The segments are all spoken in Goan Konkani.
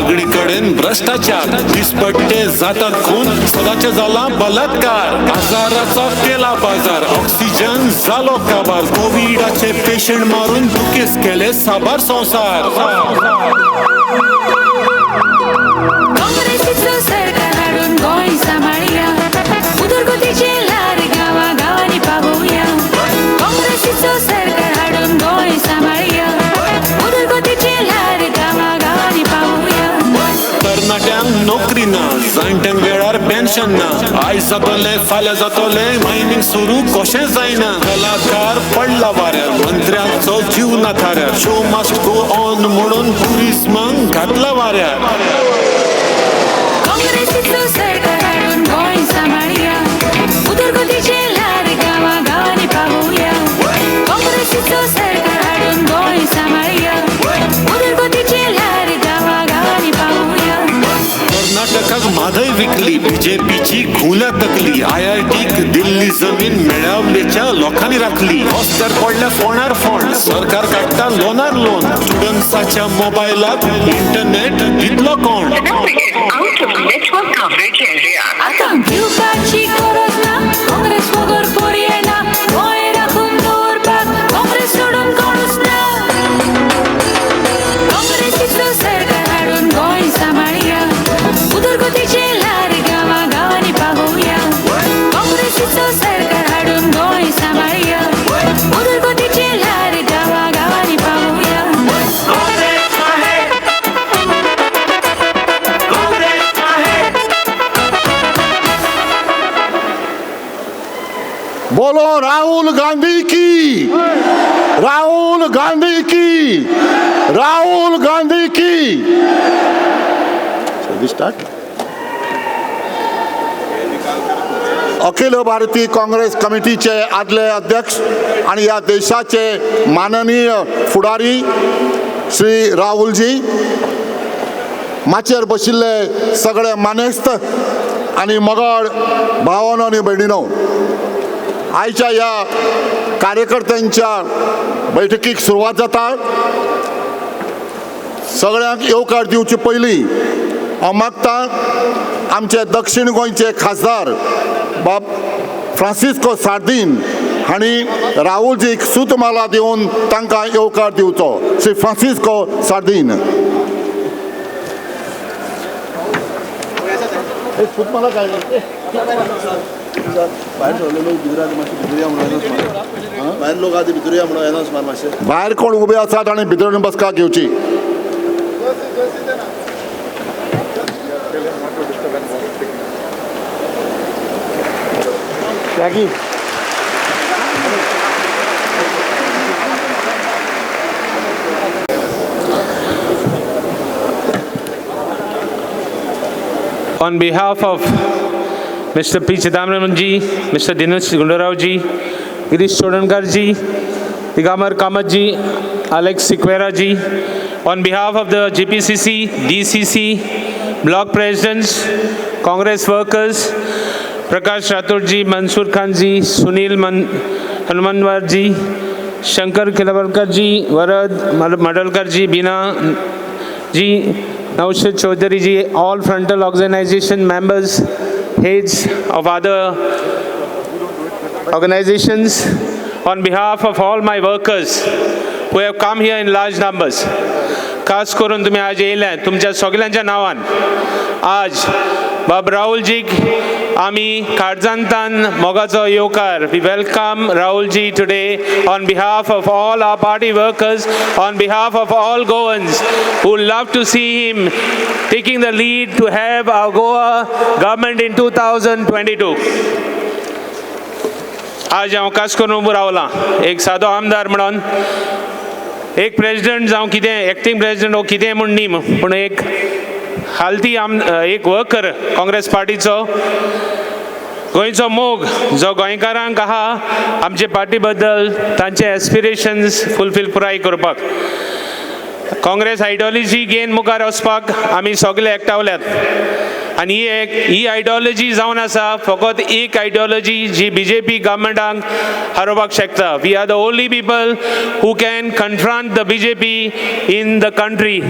सगळी कडेन भ्रष्टाचार, दिसपट्टे जातात खून, सदाचे जाला बलात्कार. बाजाराचो केला बाजार, ऑक्सिजन जालो काबार, कोविडाचे पेशंट मारून दुखेस केले साबार संवसार. काँग्रेसीचो सरकार हाडून गोंय सांबाळया, उदरगतीचें ल्हार गांवा गांवांनी पावोवया. काँग्रेसीचो सरकार हाडून गोंय सांबाळया, उदरगतीचें ल्हार गांवा गांवांनी पावोवया. तरणाट्यांक नोकरी ना, जाणट्यांक वेळार पेन्शन ना, आयज जातलें फाल्यां जातलें, मायनींग सुरू कशें जायना. कलाकार पडला वाऱ्यार, मंत्र्यांचो जीव ना थाऱ्यार, शो मस्ट गो ऑन म्हणून टुरिज्माक घातला वाऱ्यार. काँग्रेसीचो सरकार हाडून गोंय सांबाळया, उदरगतीचें ल्हार गांवा गांवांनी पावोवया. काँग्रेसीचो सरकार हाडून गोंय सांबाळया, उदरगतीचें ल्हार गांवा गांवांनी पावोवया. कर्नाटकाक म्हादय विकली, बीजेपीची घुंवल्या तकली, आयआयटीक दिल्ली जमीन मेळावलेच्या लोकांनी राखली. रस्त्यार पडल्या फोंडार फोंड, सरकार काडटा लोनार लोन, स्टुडंट्साच्या मोबायलाक इंटरनेट दितलो कोण? The number is out of network coverage area. आतां भिवपाची गरज ना, काँग्रेस वगर पर्याय ना, गोंय राखून दवरपाक काँग्रेस सोडून कोणूच ना. काँग्रेसीचो सरकार हाडून गोंय सांबाळया, उदरगतीचें ल्हार गांवा गांवांनी पावोवया. काँग्रेसीचो सरकार हाडून गोंय सांबाळया, उदरगतीचें ल्हार गांवा गांवांनी पावोवया. बोलो राहुल गांधी की, राहुल गांधी की, राहुल गांधी की. Shall we start? Akhil Bharatiya Congress कमिटीचे आदले अध्यक्ष आणि या देशाचे माननीय फुडारी श्री राहुलजी, माचयेर बशिल्ले सगळे मानेस्त आणि मगळ भावानो आनी भयणीनो, आयच्या ह्या कार्यकर्त्यांच्या बैठकीक सुरवात जाता. सगळ्यांक येवकार दिवचे पयलीं हांव मागता आमचे दक्षिण गोंयचे खासदार बाब फ्रांसिस्को सार्दीन हांणी राहुलजीक सुतमाला दिवन तांकां येवकार दिवचो. श्री फ्रांसिस्को सार्दीन. सुतमाला काय? भायर सरले लोक भितर आसा, मातशे भितर या म्हणून अनाउन्स मार. भायर लोक आसा भितर या म्हणून अनाउन्स मार मातशे. भायर कोण उबे आसात आनी भितर बसका घेवची. On behalf of Mr. P. Chidambaram ji, Mr. Dinesh Gundurao ji, Girish Chodankar ji, Digambar Kamat ji, Alex Sequeira ji, on behalf of the GPCC, DCC, block presidents, Congress workers, Prakash Rathod ji, Mansoor Khan ji, Sunil Hanumanwar ji, Shankar Kilavarkar ji, Varad Madalkar ji, Bina ji, Naushad Chaudhary ji, all frontal organization members, heads of other organizations, on behalf of all my workers who have come here in large numbers, खास करून तुम्ही आज येयले तुमच्या सगळ्यांच्या नांवान आज बाब राहुलजीक आमी काळजांतान मोगाचो येवकार. We welcome Rahulji today on behalf of all our party workers, on behalf of all Goans who love to see him taking the lead to have our Goa government in 2022. आज हांव खास करून उबो रावलां एक सादो आमदार म्हणून, एक प्रेजिडंट जावं कितें, एक्टींग प्रेजिडंट हो कितें म्हूण न्ही, पूण एक हालती आम एक वर्कर काँग्रेस पार्टीचो, गोंयचो मोग जो गोंयकारांक आहा आमचे पार्टी बद्दल, तांचे एस्पिरेशन्स फुलफील पुराय करपाक, काँग्रेस आयडियोलॉजी घेवन मुखार वचपाक आमी सगळे एकठावल्यात. आनी ही एक ही आयडियोलॉजी जावन आसा फकत एक आयडियोलॉजी जी बीजेपी गव्हर्मेंटाक हारोवपाक शकता. We are the only people who can confront the BJP in the country.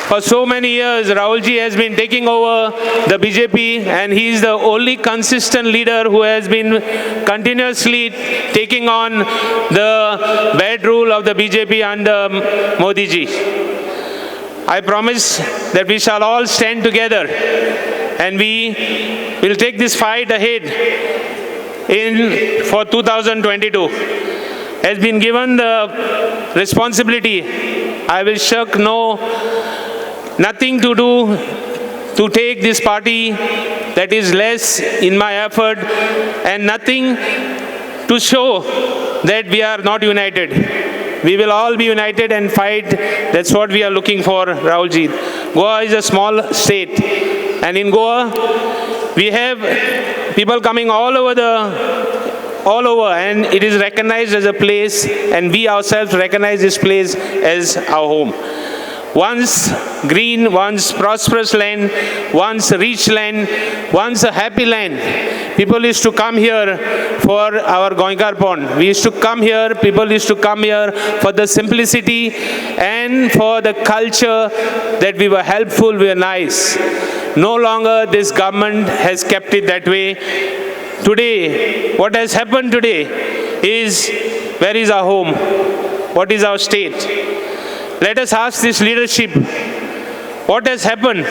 For so many years, Rahulji has been taking over the BJP, and he is the only consistent leader who has been continuously taking on the bad rule of the BJP under Modi ji. I promise that we shall all stand together and we will take this fight ahead in for 2022. Has been given the responsibility. I will shirk nothing to do to take this party that is less in my effort and nothing to show that we are not united. We will all be united and fight. That's what we are looking for, Rahulji. Goa is a small state, and in Goa we have people coming all over, and it is recognized as a place, and we ourselves recognize this place as our home. Once green, once prosperous land, once rich land, once a happy land. People used to come here for our Goenkarponn. We used to come here, people used to come here for the simplicity and for the culture that we were helpful, we were nice. No longer this government has kept it that way. Today, what has happened today is, where is our home? What is our state? Let us ask this leadership, what has happened?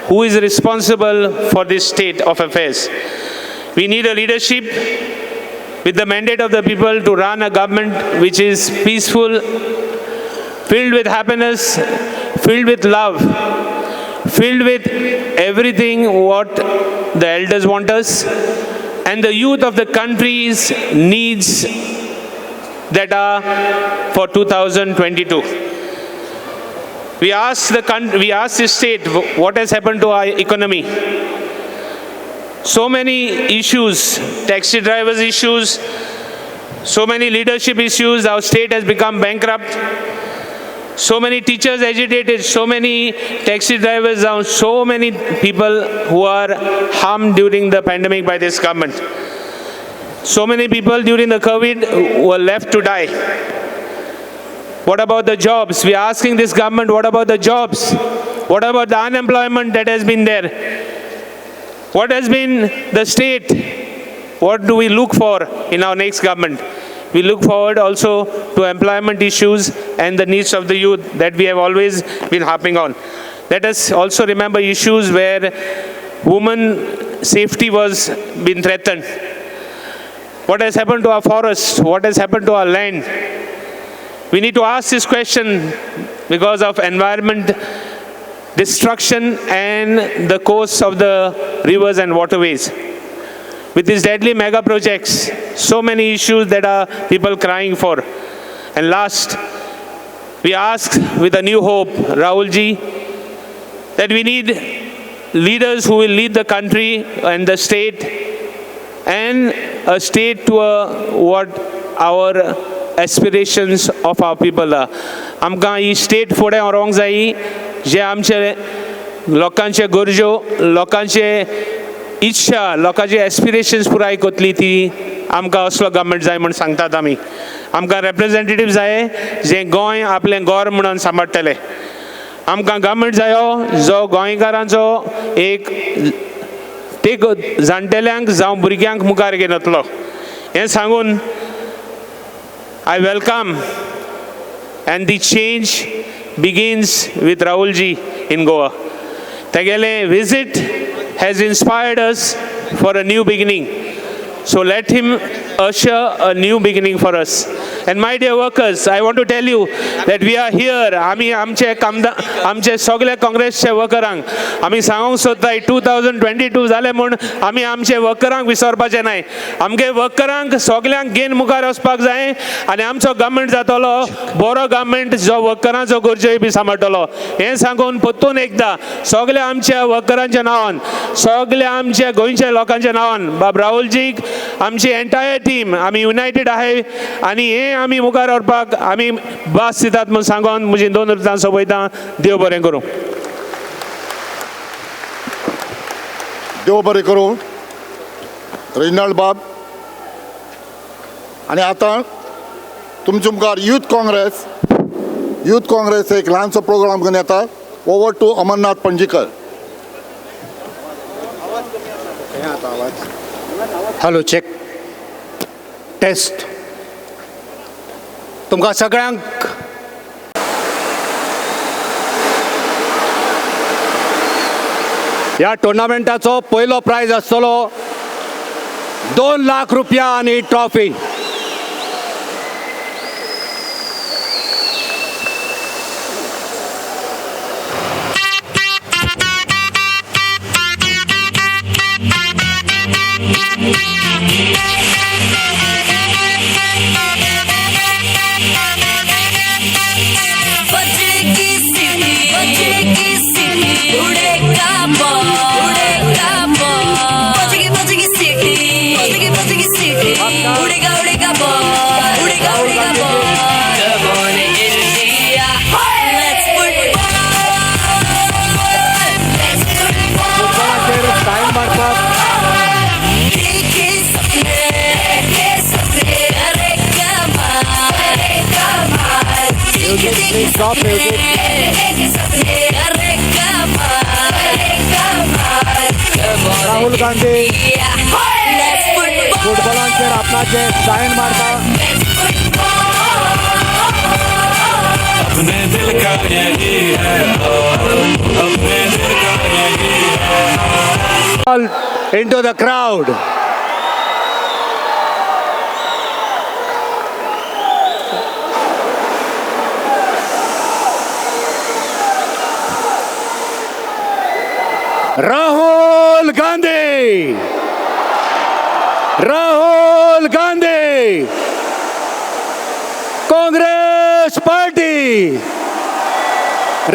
Who is responsible for this state of affairs? We need a leadership with the mandate of the people to run a government which is peaceful, filled with happiness, filled with love, filled with everything what the elders want us, and the youth of the country's needs that are for 2022. We ask the state, what has happened to our economy? So many issues, taxi drivers issues, so many leadership issues, our state has become bankrupt. So many teachers agitated, so many taxi drivers down, so many people who are harmed during the pandemic by this government. So many people during the COVID were left to die. What about the jobs? We are asking this government, what about the jobs? What about the unemployment that has been there? What has been the state? What do we look for in our next government? We look forward also to employment issues and the needs of the youth that we have always been harping on. Let us also remember issues where women safety was being threatened. What has happened to our forests? What has happened to our land? We need to ask this question because of environment destruction and the course of the rivers and waterways. With these deadly mega projects, so many issues that are people crying for. And last, we ask with a new hope, Rahulji, that we need leaders who will lead the country and the state, and a state to what our aspirations of our people are. आमकां ही स्टेट फुडें व्हरूंक जायी, जे आमचे लोकांचे गरजो, लोकांचे इच्छा, लोकांचे एस्पिरेशन्स पुराय करतली ती आमकां असलो गव्हर्मेंट जाय म्हूण सांगतात आमी. आमकां रेप्रेजेंटेटीव जाय जे गोंय आपलें गोर म्हणून सांबाळटले. आमकां गव्हर्मेंट जायो जो गोंयकारांचो एक टेक जाणटेल्यांक जावं भुरग्यांक मुखार घेवन वतलो. हें सांगून I welcome, and the change begins with Rahulji in Goa. तेगेलें visit has inspired us for a new beginning. So let him usher a new beginning for us. And my dear workers, I want to tell you that we are here. आमी आमचे कामदार, आमचे सगळे काँग्रेसचे वर्करांक आमी सांगूंक सोदताय, 2022 जालें म्हूण आमी आमचे वर्करांक विसरपाचें नाय. आमगे वर्करांक सगल्यांक घेवन मुखार वचपाक जाय आनी आमचो गव्हर्मेंट जातलो बरो गव्हर्मेंट जो वर्करांचो गरजोय बी सांबाळटलो. हें सांगून परतून एकदां सगल्या आमच्या वर्करांच्या नांवान, सगल्या आमच्या गोंयच्या लोकांच्या नांवान बाब राहुलजीक, आमची एंटायर टीम आमी युनायटेड आहाय आनी हें आमी मुखार व्हरपाक आमी भास दितात म्हूण सांगून म्हजी दोन उतरां सोंपयता. देव बरें करूं. देव बरें करूं रेजिनाल्ड बाब. आनी आतां तुमचे मुखार यूथ काँग्रेस एक ल्हानसो प्रोग्राम घेवन येता. Over to Amarnath Panjikar. Hello, check, test. तुमकां सगळ्यांक ह्या टुर्नामेंटाचो पयलो प्रायज आसतलो 2 लाख रुपया आनी trophy. Stop music. Rahul Gandhi फुटबॉलांचेर आपणाचे सायन मारता. अपने दिल का यही है, अपने दिल का यही है. Into the crowd. Rahul Gandhi, Rahul Gandhi, Congress party,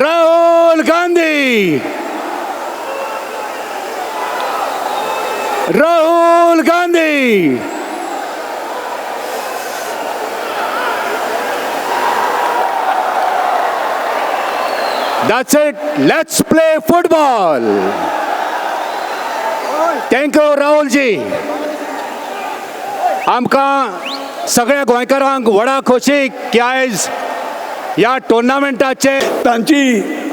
Rahul Gandhi, Rahul Gandhi. That's it. Let's play football. Thank you, Rahul ji. आमकां सगळ्या गोंयकारांक व्हडा खोशी की आयज ह्या टुर्नामेंटाचे तांची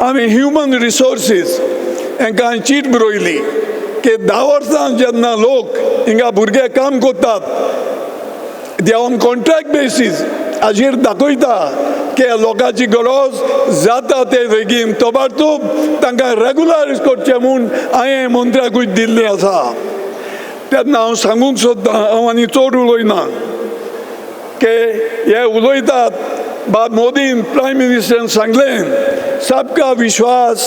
आमी ह्युमन रिसोर्सीस हांकां चीट बरयली की 10 वर्सां जेन्ना लोक हिंगा भुरगे काम करतात ते ऑन कॉन्ट्रॅक्ट बेसीस हाजेर दाखयता की लोकांची गरज जाता ते बेगीन तोबारतोब तांकां रेगुलर करचें म्हूण हांवें मंत्र्याकूय दिल्लें आसा. तेन्ना हांव सांगूंक सोदतां, हांव आनी चड उलयना की हे उलयतात बाब मोदीन प्रायम मिनिस्टरान सांगलें सबका विश्वास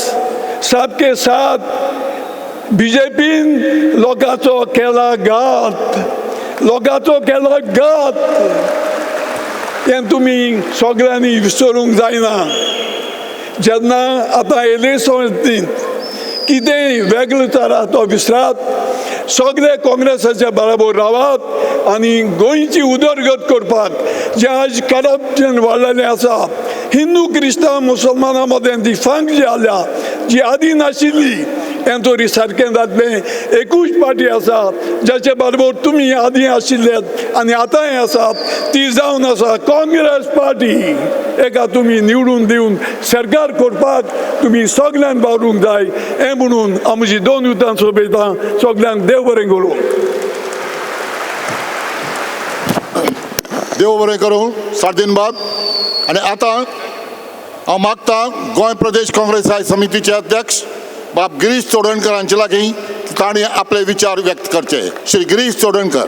सबके साथ, बीजेपीन लोकांचो केला घात, लोकांचो केला घात, हें तुमी सगळ्यांनी विसरूंक जायना. जेन्ना आतां इलेक्शन कितेंय वेगळो तरा तो विसरात, सगळे काँग्रेसाच्या बराबर रावात आनी गोंयची उदरगत करपाक जें आज करप्शन वाडलेलें आसा, हिंदू क्रिस्तांव मुसलमानां मदें ती फांक जी आल्या जी आदीं नाशिल्ली, हें तरी सारकें जातलें. एकूच पार्टी आसा जाचे बरोबर तुमी आदीं आशिल्ले आनी आतांय आसात, ती जावन आसा काँग्रेस पार्टी. एका तुमी निवडून दिवन सरकार करपाक तुमी सगल्यांक वावरूंक जाय हें म्हणून हांव म्हजी 2 उतरां सोंपयतां. सगल्यांक देव बरें करूं. देव बरें करूं सार्दीन बाब. आनी आतां हांव मागतां गोंय प्रदेश काँग्रेस समितीचे अध्यक्ष बाब गिरीश चोडणकर हांचे लागीं तांणी आपले विचार व्यक्त करचे. श्री गिरीश चोडणकर.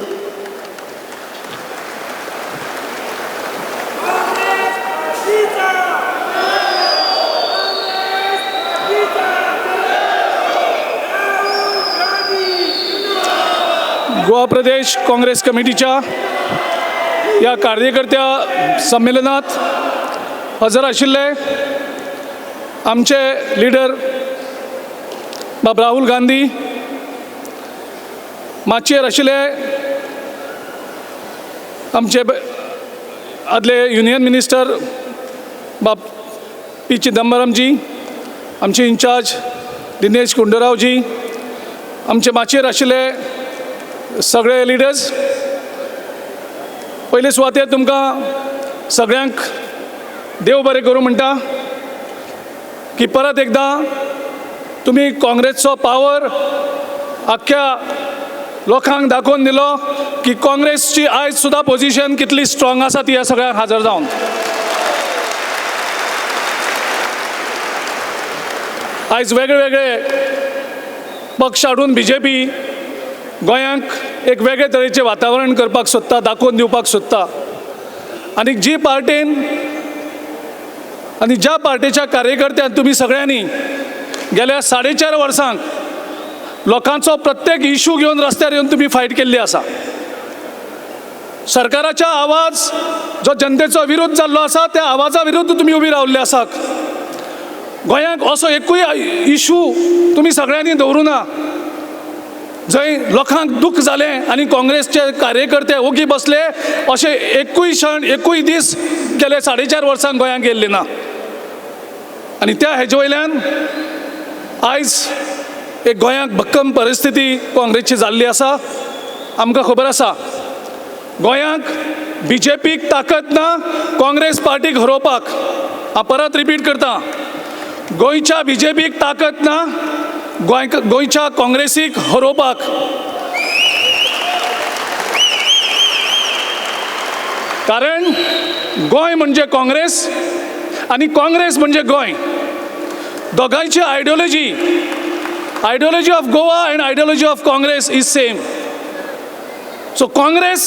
गोवा प्रदेश काँग्रेस कमिटीच्या ह्या कार्यकर्त्या संमेलनात हजर आशिल्ले आमचे लिडर बाब राहुल गांधी, माचयेर आशिल्ले आमचे आदले युनियन मिनिस्टर बाब पी चिदंबरमजी, आमचे इन्चार्ज दिनेश गुंडूरावजी, आमचे माचयेर आशिल्ले सगळे लिडर्स, पयले सुवातेर तुमकां सगळ्यांक देव बरें करूं म्हणटा. की परत एकदां तुमी काँग्रेसचो पावर आख्ख्या लोकांक दाखोवन दिलो की काँग्रेसची आयज सुद्दां पोजिशन कितली स्ट्रॉंग आसा ती ह्या सगळ्यांक हाजर जावन. आयज वेगळे वेगळे पक्ष हाडून बी जे पी गोंयांक एक वेगळे तरेचें वातावरण करपाक सोदता, दाखोवन दिवपाक सोदता. आनी जी पार्टेन आनी ज्या पार्टेच्या कार्यकर्त्यान तुमी सगळ्यांनी गेल्या 4.5 वर्सांक लोकांचो प्रत्येक इशू घेवन रस्त्यार येवन तुमी फायट केल्ली आसा. सरकाराच्या आवाज जो जनतेचो विरोध जाल्लो आसा त्या आवाजा विरुद्ध तुमी उबी रावल्ले आसात. गोंयांक असो एकूय इशू तुमी सगळ्यांनी दवरूं ना जंय लोकांक दुख्ख जालें आनी काँग्रेसचे कार्यकर्ते ओगी बसले अशें एकूय क्षण एकूय दीस गेले 4.5 वर्सांक गोंयांक गेल्ले ना. आनी त्या हेजे वयल्यान आयज एक गोंयांक भक्कम परिस्थिती काँग्रेसची जाल्ली आसा. आमकां खबर आसा गोंयांक बी जे पीक ताकद ना काँग्रेस पार्टीक हरोवपाक. हांव परत रिपीट करता, गोंयच्या बी जे पीक ताकद ना गोंयच्या काँग्रेसीक हरोवपाक. कारण गोंय म्हणजे काँग्रेस आनी काँग्रेस म्हणजे गोंय. दोगांयची ideology, ideology of Goa and ideology of Congress is same. So Congress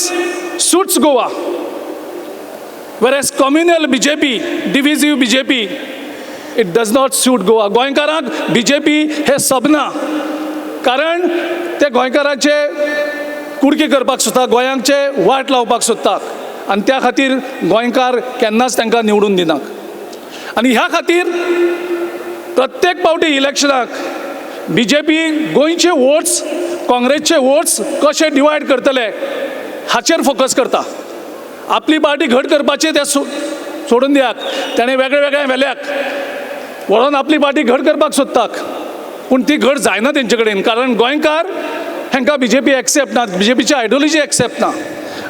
suits Goa, whereas communal BJP, divisive BJP, it does not suit Goa. गोंयकारांक BJP हे सबना, कारण ते गोंयकारांचे कुडके करपाक सोदता, गोंयांचे वाट लावपाक सोदतात आनी त्या खातीर गोंयकार केन्नाच तांकां निवडून दिनात. आनी ह्या खातीर प्रत्येक पावटी इलेक्शनाक बी जे पी गोंयचे वोट्स काँग्रेसचे वोट्स कशे डिवायड करतले हाचेर फोकस करता. आपली पार्टी घट करपाची ते सोडून दियात, ताणें वेगळे वेगळे वेल्याक व्हरोन आपली पार्टी घट करपाक सोदतात, पूण ती घट जायना तेंचे कडेन, कारण गोंयकार हांकां बी जे पी एक्सेप्ट ना, बी जे पीची आयडियोलॉजी एक्सेप्ट ना.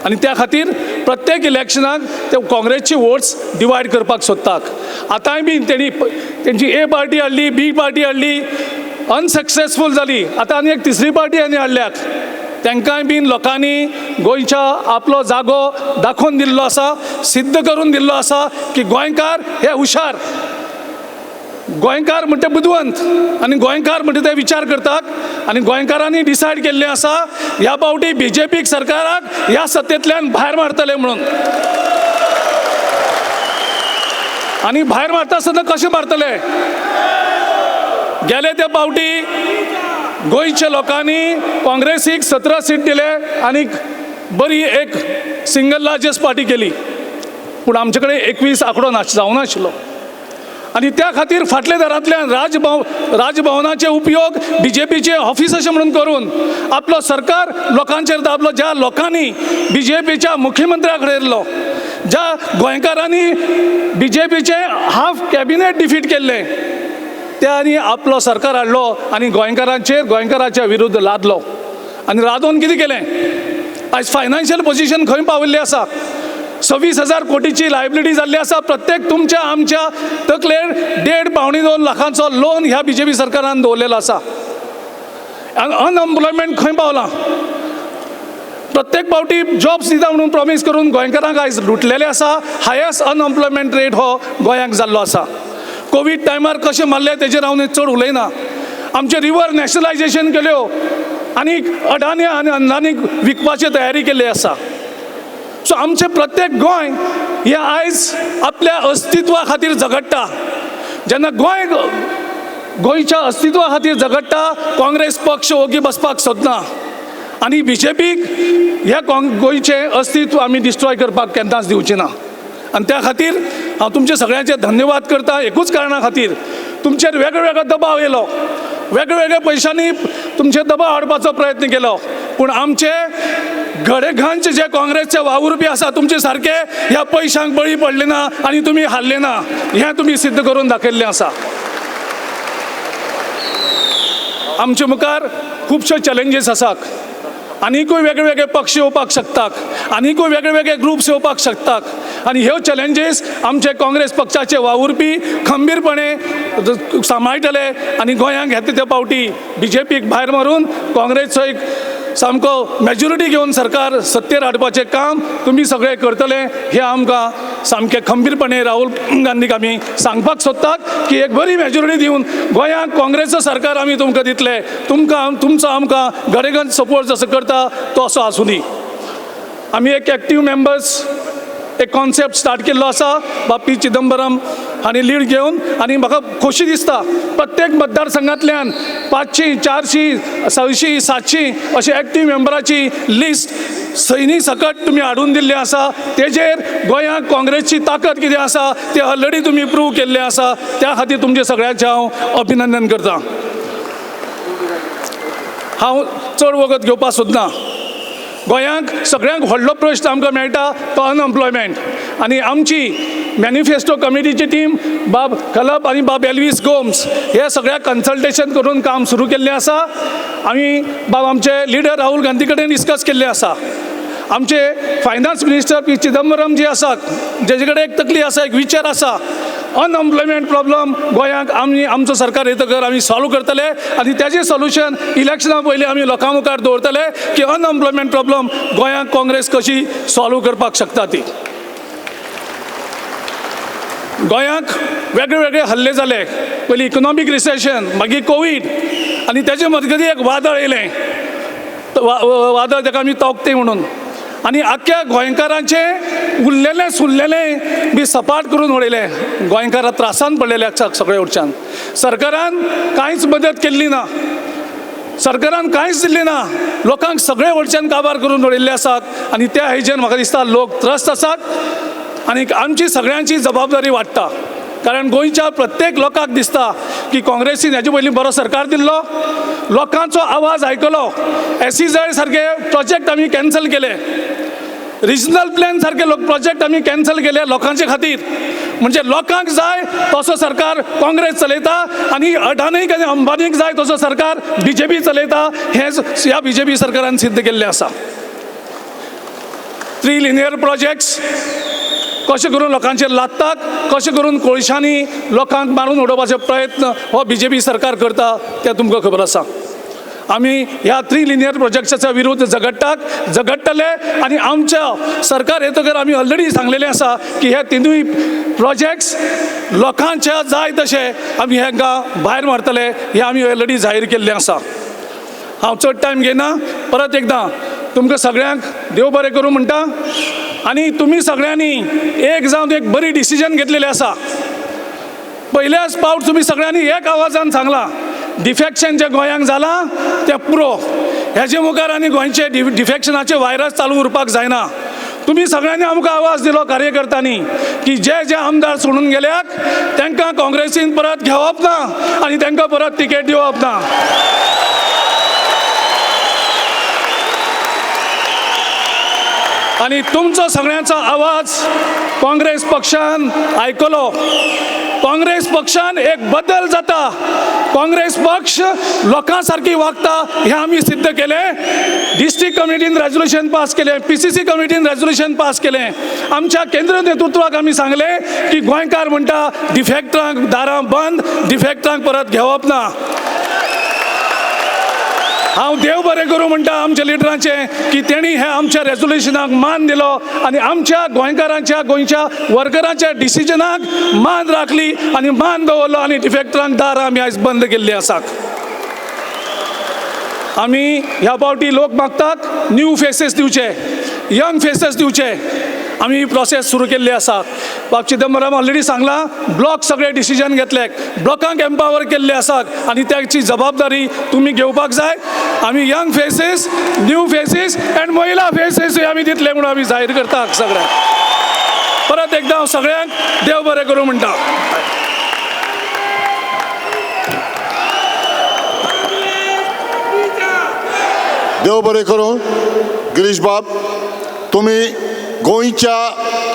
आनी त्या खातीर प्रत्येक इलेक्शनाक ते काँग्रेसची वोट्स डिवायड करपाक सोदतात. आतांय बी तेणी तेंची ए पार्टी हाडली, बी पार्टी हाडली, अनसक्सेसफूल जाली. आतां आनी एक तिसरी पार्टी आनी हाडल्यात, तांकांय बीन लोकांनी गोंयच्या आपलो जागो दाखोवन दिल्लो आसा, सिद्ध करून दिल्लो आसा की गोंयकार हे हुशार, गोंयकार म्हणटे बुदवंत आनी गोंयकार म्हणटे ते विचार करतात. आनी गोंयकारांनी डिसायड केल्लें आसा ह्या पावटी बी जे पी सरकाराक ह्या सत्तेंतल्यान भायर मारतले म्हणून. आनी भायर मारता आसतना कशें मारतले? गेले ते पावटी गोंयच्या लोकांनी काँग्रेसीक 17 सीट दिले आनी बरी एक सिंगल लार्जस्ट पार्टी केली, पूण आमचे कडेन 21 आंकडो जावनाशिल्लो. आनी त्या खातीर फाटल्या दारांतल्यान राजभवनाचे उपयोग बी जे पीचे ऑफिस अशें म्हणून करून आपलो सरकार लोकांचेर दाबलो. ज्या लोकांनी बी जे पीच्या मुख्यमंत्र्याक हरयल्लो, ज्या गोंयकारांनी बी जे पीचें हाफ कॅबिनेट डिफीट केल्लें, त्या आपलो सरकार हाडलो आनी गोंयकारांचेर गोंयकाराच्या विरुद्ध लादलो. आनी लादून कितें केलें? आयज फायनान्शियल पोजिशन खंय पाविल्ली आसा? 26,000 कोटीची लायबिलिटी जाल्ली आसा. प्रत्येक तुमच्या आमच्या तकलेर 1.5 पावणे 2 लाखांचो लोन ह्या बी जे पी सरकारान दवरलेलो आसा. अनएम्प्लॉयमेंट खंय पावलां? प्रत्येक पावटी जॉब्स दिता म्हणून प्रॉमीस करून गोंयकारांक आयज लुटलेले आसा. हायस्ट अनएम्प्लॉयमेंट रेट हो गोंयांक जाल्लो आसा. कोवीड टायमार कशें मारलें तेजेर हांव चड उलयना. आमचे रिवर नॅशनलायजेशन केल्यो आनी अडानी आनी अंदानीक विकपाची तयारी केल्ली आसा. सो आमचें प्रत्येक गोंय हें आयज आपल्या अस्तित्वा खातीर झगडटा. जेन्ना गोंय गोंयच्या अस्तित्वा खातीर झगडटा, काँग्रेस पक्ष ओगी बसपाक सोदना आनी बी जे पीक ह्या गोंयचें अस्तित्व आमी डिस्ट्रॉय करपाक केन्नाच दिवची ना. आनी त्या खातीर हांव तुमचे सगळ्यांचे धन्यवाद करता. एकूच कारणा खातीर तुमचेर वेगळे वेगळे दबाव येयलो, वेगळे वेगळे पयशांनी तुमचेर दबाव हाडपाचो प्रयत्न केलो, पूण आमचे घडेघांचे जे काँग्रेसचे वावुरपी आसा तुमचे सारके ह्या पयशांक बळी पडले ना आनी तुमी हारले ना, हें तुमी सिद्ध करून दाखयल्लें आसा. आमचे मुखार खुबश्यो चॅलेंजीस आसात. आनीकूय वेगळे वेगळे पक्ष येवपाक शकतात, आनीकूय वेगळे वेगळे ग्रुप्स येवपाक शकतात आनी ह्यो चॅलेंजीस आमचे काँग्रेस पक्षाचे वावुरपी खंबीरपणे सांबाळटले आनी गोंयांक घेता त्या पावटी बीजेपीक भायर मारून काँग्रेसचो एक सामको मेजॉरिटी घेवन सरकार सत्तेर हाडपाचें काम तुमी सगळे करतले हें आमकां सामकें खंबीरपणे राहुल गांधीक आमी सांगपाक सोदतात की एक बरी मेजॉरिटी दिवन गोंयांक काँग्रेसचो सरकार आमी तुमकां दितले. तुमकां तुमचो आमकां गडेगंज सपोर्ट जसो करता तो असो आसूं दी. आमी एक एक्टीव मेंबर्स एक कॉन्सेप्ट स्टार्ट केल्लो आसा बापी चिदंबरम हांणी लीड घेवन आनी म्हाका खोशी दिसता प्रत्येक मतदारसंघांतल्यान 500, 400, 600, 700 अशे एक्टीव मेंबराची लिस्ट सैनी सकट तुमी हाडून दिल्ली आसा. तेजेर गोंयांत काँग्रेसची ताकद कितें आसा तें ऑलरेडी तुमी प्रूव केल्लें आसा. त्या खातीर तुमचें सगळ्यांचें हांव अभिनंदन करतां. हांव चड वगत घेवपाक सोदना. गोंयांक सगळ्यांक व्हडलो प्रश्न आमकां मेळटा तो अनएम्प्लॉयमेंट आनी आमची मॅनिफेस्टो कमिटीची टीम बाब खलप आनी बाब एल्वीस गोम्स हे सगळ्या कन्सल्टेशन करून काम सुरू केल्लें आसा. आमी बाब आमचे लिडर राहुल गांधी कडेन डिस्कस केल्लें आसा. आमचे फायनान्स मिनिस्टर पी चिदंबरम जे आसात जेजे कडेन एक तकली आसा, एक विचार आसा, अनएम्प्लॉयमेंट प्रॉब्लम गोंयांक आमी आमचो सरकार येतकर आमी सॉल्व करतले आनी तेजें सोल्युशन इलेक्शना पयलीं आमी लोकां मुखार दवरतले की अनएम्प्लॉयमेंट प्रॉब्लम गोंयांक काँग्रेस कशी सॉल्व करपाक शकता ती. गोंयांक वेगळे वेगळे हल्ले जाले, पयलीं इकनॉमीक रिसेशन, मागीर कोवीड आनी तेजे मजगतीं एक वादळ येयलें, वादळ ताका आमी तोखते म्हणून, आनी आख्ख्या गोंयकारांचें उरलेलें सुरलेलें बी सपाट करून उडयलें. गोंयकारां त्रासान पडलेले आसा सगळे वटच्यान. सरकारान कांयच मदत केल्ली ना, सरकारान कांयच दिल्लें ना, लोकांक सगळे वटच्यान काबार करून उडयल्ले आसात आनी त्या हेजेर म्हाका दिसता लोक त्रस्त आसात आनी आमची सगळ्यांची जबाबदारी वाडटा. कारण गोंयच्या प्रत्येक लोकांक दिसता की काँग्रेसीन हेजे पयलीं बरो सरकार दिल्लो, लोकांचो आवाज आयकलो, एसईझेड सारके प्रोजेक्ट आमी कॅन्सल केले, रिजनल प्लॅन सारके लोक प्रोजेक्ट आमी कॅन्सल केले लोकांचे खातीर. म्हणजे लोकांक जाय तसो सरकार काँग्रेस चलयता आनी अडानीक आनी अंबानीक जाय तसो सरकार बीजेपी चलयता हें ह्या बीजेपी सरकारान सिद्ध केल्लें आसा. 3 लिनियर प्रोजेक्ट्स कशें करून लोकांचेर लादतात, कशें करून कोळशांनी लोकांक मारून उडोवपाचो प्रयत्न हो बीजेपी सरकार करता तें तुमकां खबर आसा. आमी ह्या 3 लिनियर प्रोजेक्ट्साच्या विरुद्ध झगडटात, झगडटले आनी आमच्या सरकार येतकर आमी ऑलरेडी सांगलेलें आसा की हे तिनूय प्रोजेक्ट्स लोकांच्या जाय तशें आमी हांकां भायर मारतले हें आमी ऑलरेडी जाहीर केल्लें आसा. हांव चड टायम घेयना. परत एकदां तुमकां सगळ्यांक देव बरें करूं म्हणटा आनी तुमी सगळ्यांनी एक जावन एक बरी डिसिजन घेतलेली आसा. पयल्याच पावट तुमी सगळ्यांनी एक आवाजान सांगलां डिफेक्शन जें गोंयांक जालां तें पुरो, हेजे मुखार आनी गोंयचे डिफेक्शनाचे व्हायरस चालू उरपाक जायना. तुमी सगळ्यांनी आमकां आवाज दिलो कार्यकर्त्यांनी की जे जे आमदार सोडून गेल्यात तांकां काँग्रेसीन परत घेवप ना आनी तांकां परत तिकेट दिवप ना. आनी तुमचो सगळ्यांचो आवाज काँग्रेस पक्षान आयकलो. काँग्रेस पक्षान एक बदल जाता, काँग्रेस पक्ष लोकां सारकी वागता हें आमी सिद्ध केलें. डिस्ट्रिक्ट कमिटीन रेजोल्युशन पास केलें, पीसीसी कमिटीन रेजोल्युशन पास केलें. आमच्या केंद्र नेतृत्वाक आमी सांगलें की गोंयकार म्हणटा डिफेक्टरांक दारां बंद, डिफेक्टरांक परत घेवप ना. हांव देव बरें करूं म्हणटा आमच्या लिडरांचें की तेणी हें आमच्या रेजोल्युशनाक मान दिलो आनी आमच्या गोंयकारांच्या गोंयच्या वर्करांच्या डिसिजनाक मान राखली आनी मान दवरलो आनी डिफेक्टरांक दारां आमी आयज बंद केल्लीं आसात. आमी ह्या पावटी लोक मागतात न्यू फेसीस दिवचे, यंग फेसीस दिवचे. आमी ही प्रोसेस सुरू केल्ली आसा. बाब चिदंबरम ऑलरेडी सांगलां ब्लॉक सगळे डिसिजन घेतले, ब्लॉकांक एम्पावर केल्ले आसात आनी त्याची जबाबदारी तुमी घेवपाक जाय. आमी young faces, new faces and महिला फेसीसूय आमी दितले म्हणून आमी जाहीर करतात सगळ्यांक. परत एकदां हांव सगळ्यांक देव बरें करूं म्हणटा. देव बरें करूं गिरीश बाब, तुमी गोंयच्या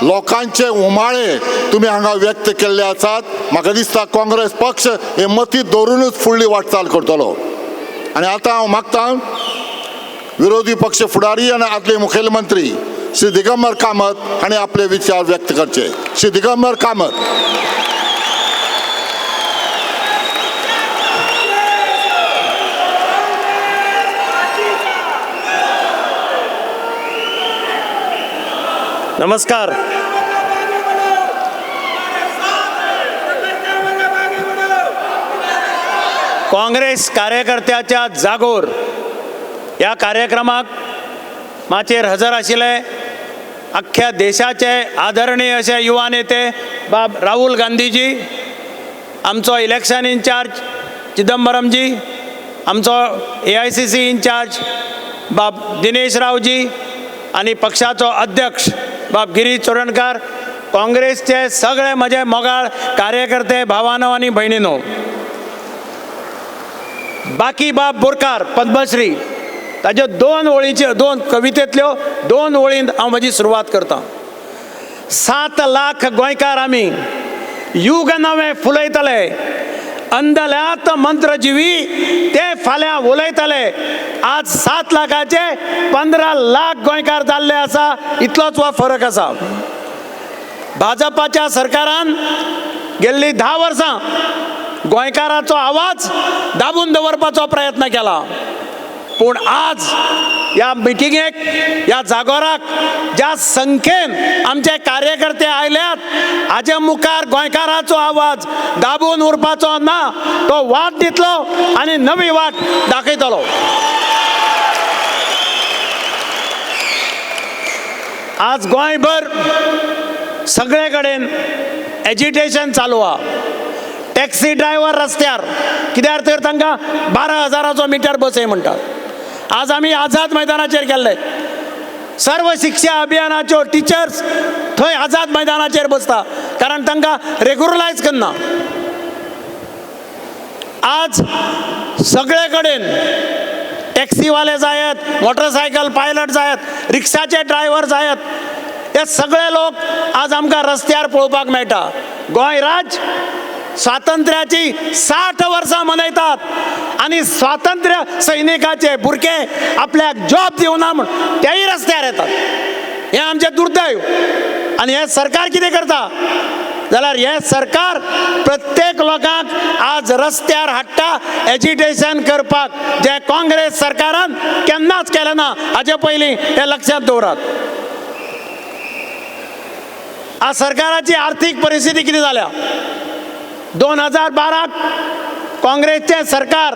लोकांचे उमाळे तुमी हांगा व्यक्त केल्ले आसात. म्हाका दिसता काँग्रेस पक्ष हे मतींत दवरुनूच फुडली वाटचाल करतलो. आनी आतां हांव मागतां विरोधी पक्ष फुडारी आनी आदले मुखेलमंत्री श्री दिगंबर कामत हांणी आपले विचार व्यक्त करचे. श्री दिगंबर कामत. नमस्कार. काँग्रेस कार्यकर्त्याच्या जागोर ह्या कार्यक्रमाक माचयेर हजर आशिल्ले अख्ख्या देशाचे आदरणीय अशे युवा नेते बाब राहुल गांधीजी, आमचो इलेक्शन इन्चार्ज चिदंबरमजी, आमचो AICC in-charge बाब दिनेश रावजी आनी पक्षाचो अध्यक्ष बाब गिरीश चोडणकार, काँग्रेसचे सगळे म्हजे मोगाळ कार्यकर्ते भावानो आनी भयणीनो, बाकीबाब बोरकार पद्मश्री ताज्यो दोन ओळीच्यो दोन कवितेंतल्यो दोन ओळींत हांव म्हजी सुरवात करतां. 7 लाख गोंयकार आमी युग नवें फुलयतले, अंदल्यात मंत्रजिवी ते फाल्यां उलयतले. आज 7 लाखाचे 15 लाख गोंयकार जाल्ले आसा, इतलोच हो फरक आसा. भाजपाच्या सरकारान गेल्ली 10 वर्सां गोंयकाराचो आवाज दाबून दवरपाचो प्रयत्न केला, पूण आज ह्या मिटिंगेक ह्या जागोराक ज्या संख्येन आमचे कार्यकर्ते आयल्यात हाजे मुखार गोंयकाराचो आवाज दाबून उरपाचो ना, तो वाट दितलो आनी नवी वाट दाखयतलो. आज गोंयभर सगळे कडेन एजिटेशन चालू आहा. टॅक्सी ड्रायव्हर रस्त्यार कित्याक तर तांकां 12,000चो मिटर बसय म्हणटात. आज आमी आझाद मैदानाचेर गेल्ले, सर्व शिक्षा अभियानाच्यो टिचर्स थंय आझाद मैदानाचेर बसता कारण तांकां रेगुलरायज करना. आज सगळे कडेन टॅक्सीवाले जायत, मोटरसायकल पायलट जायत, रिक्षाचे ड्रायव्हर जायत, हे सगळे लोक आज आमकां रस्त्यार पळोवपाक मेळटा. गोंय राज्य स्वातंत्र्याची 60 वर्सां मनयतात आनी स्वातंत्र्य सैनिकाचे भुरगे आपल्याक जॉब दिवना म्हूण तेय रस्त्यार येतात. हें आमचें दुर्दैव. आनी हें सरकार कितें करता जाल्यार हें सरकार प्रत्येक लोकांक आज रस्त्यार हाडटा एजिटेशन करपाक, जें काँग्रेस सरकारान केन्नाच केलें ना हाजे पयलीं हें लक्षांत दवरात. आज सरकाराची आर्थीक परिस्थिती कितें जाल्या, 2012 काँग्रेसचें सरकार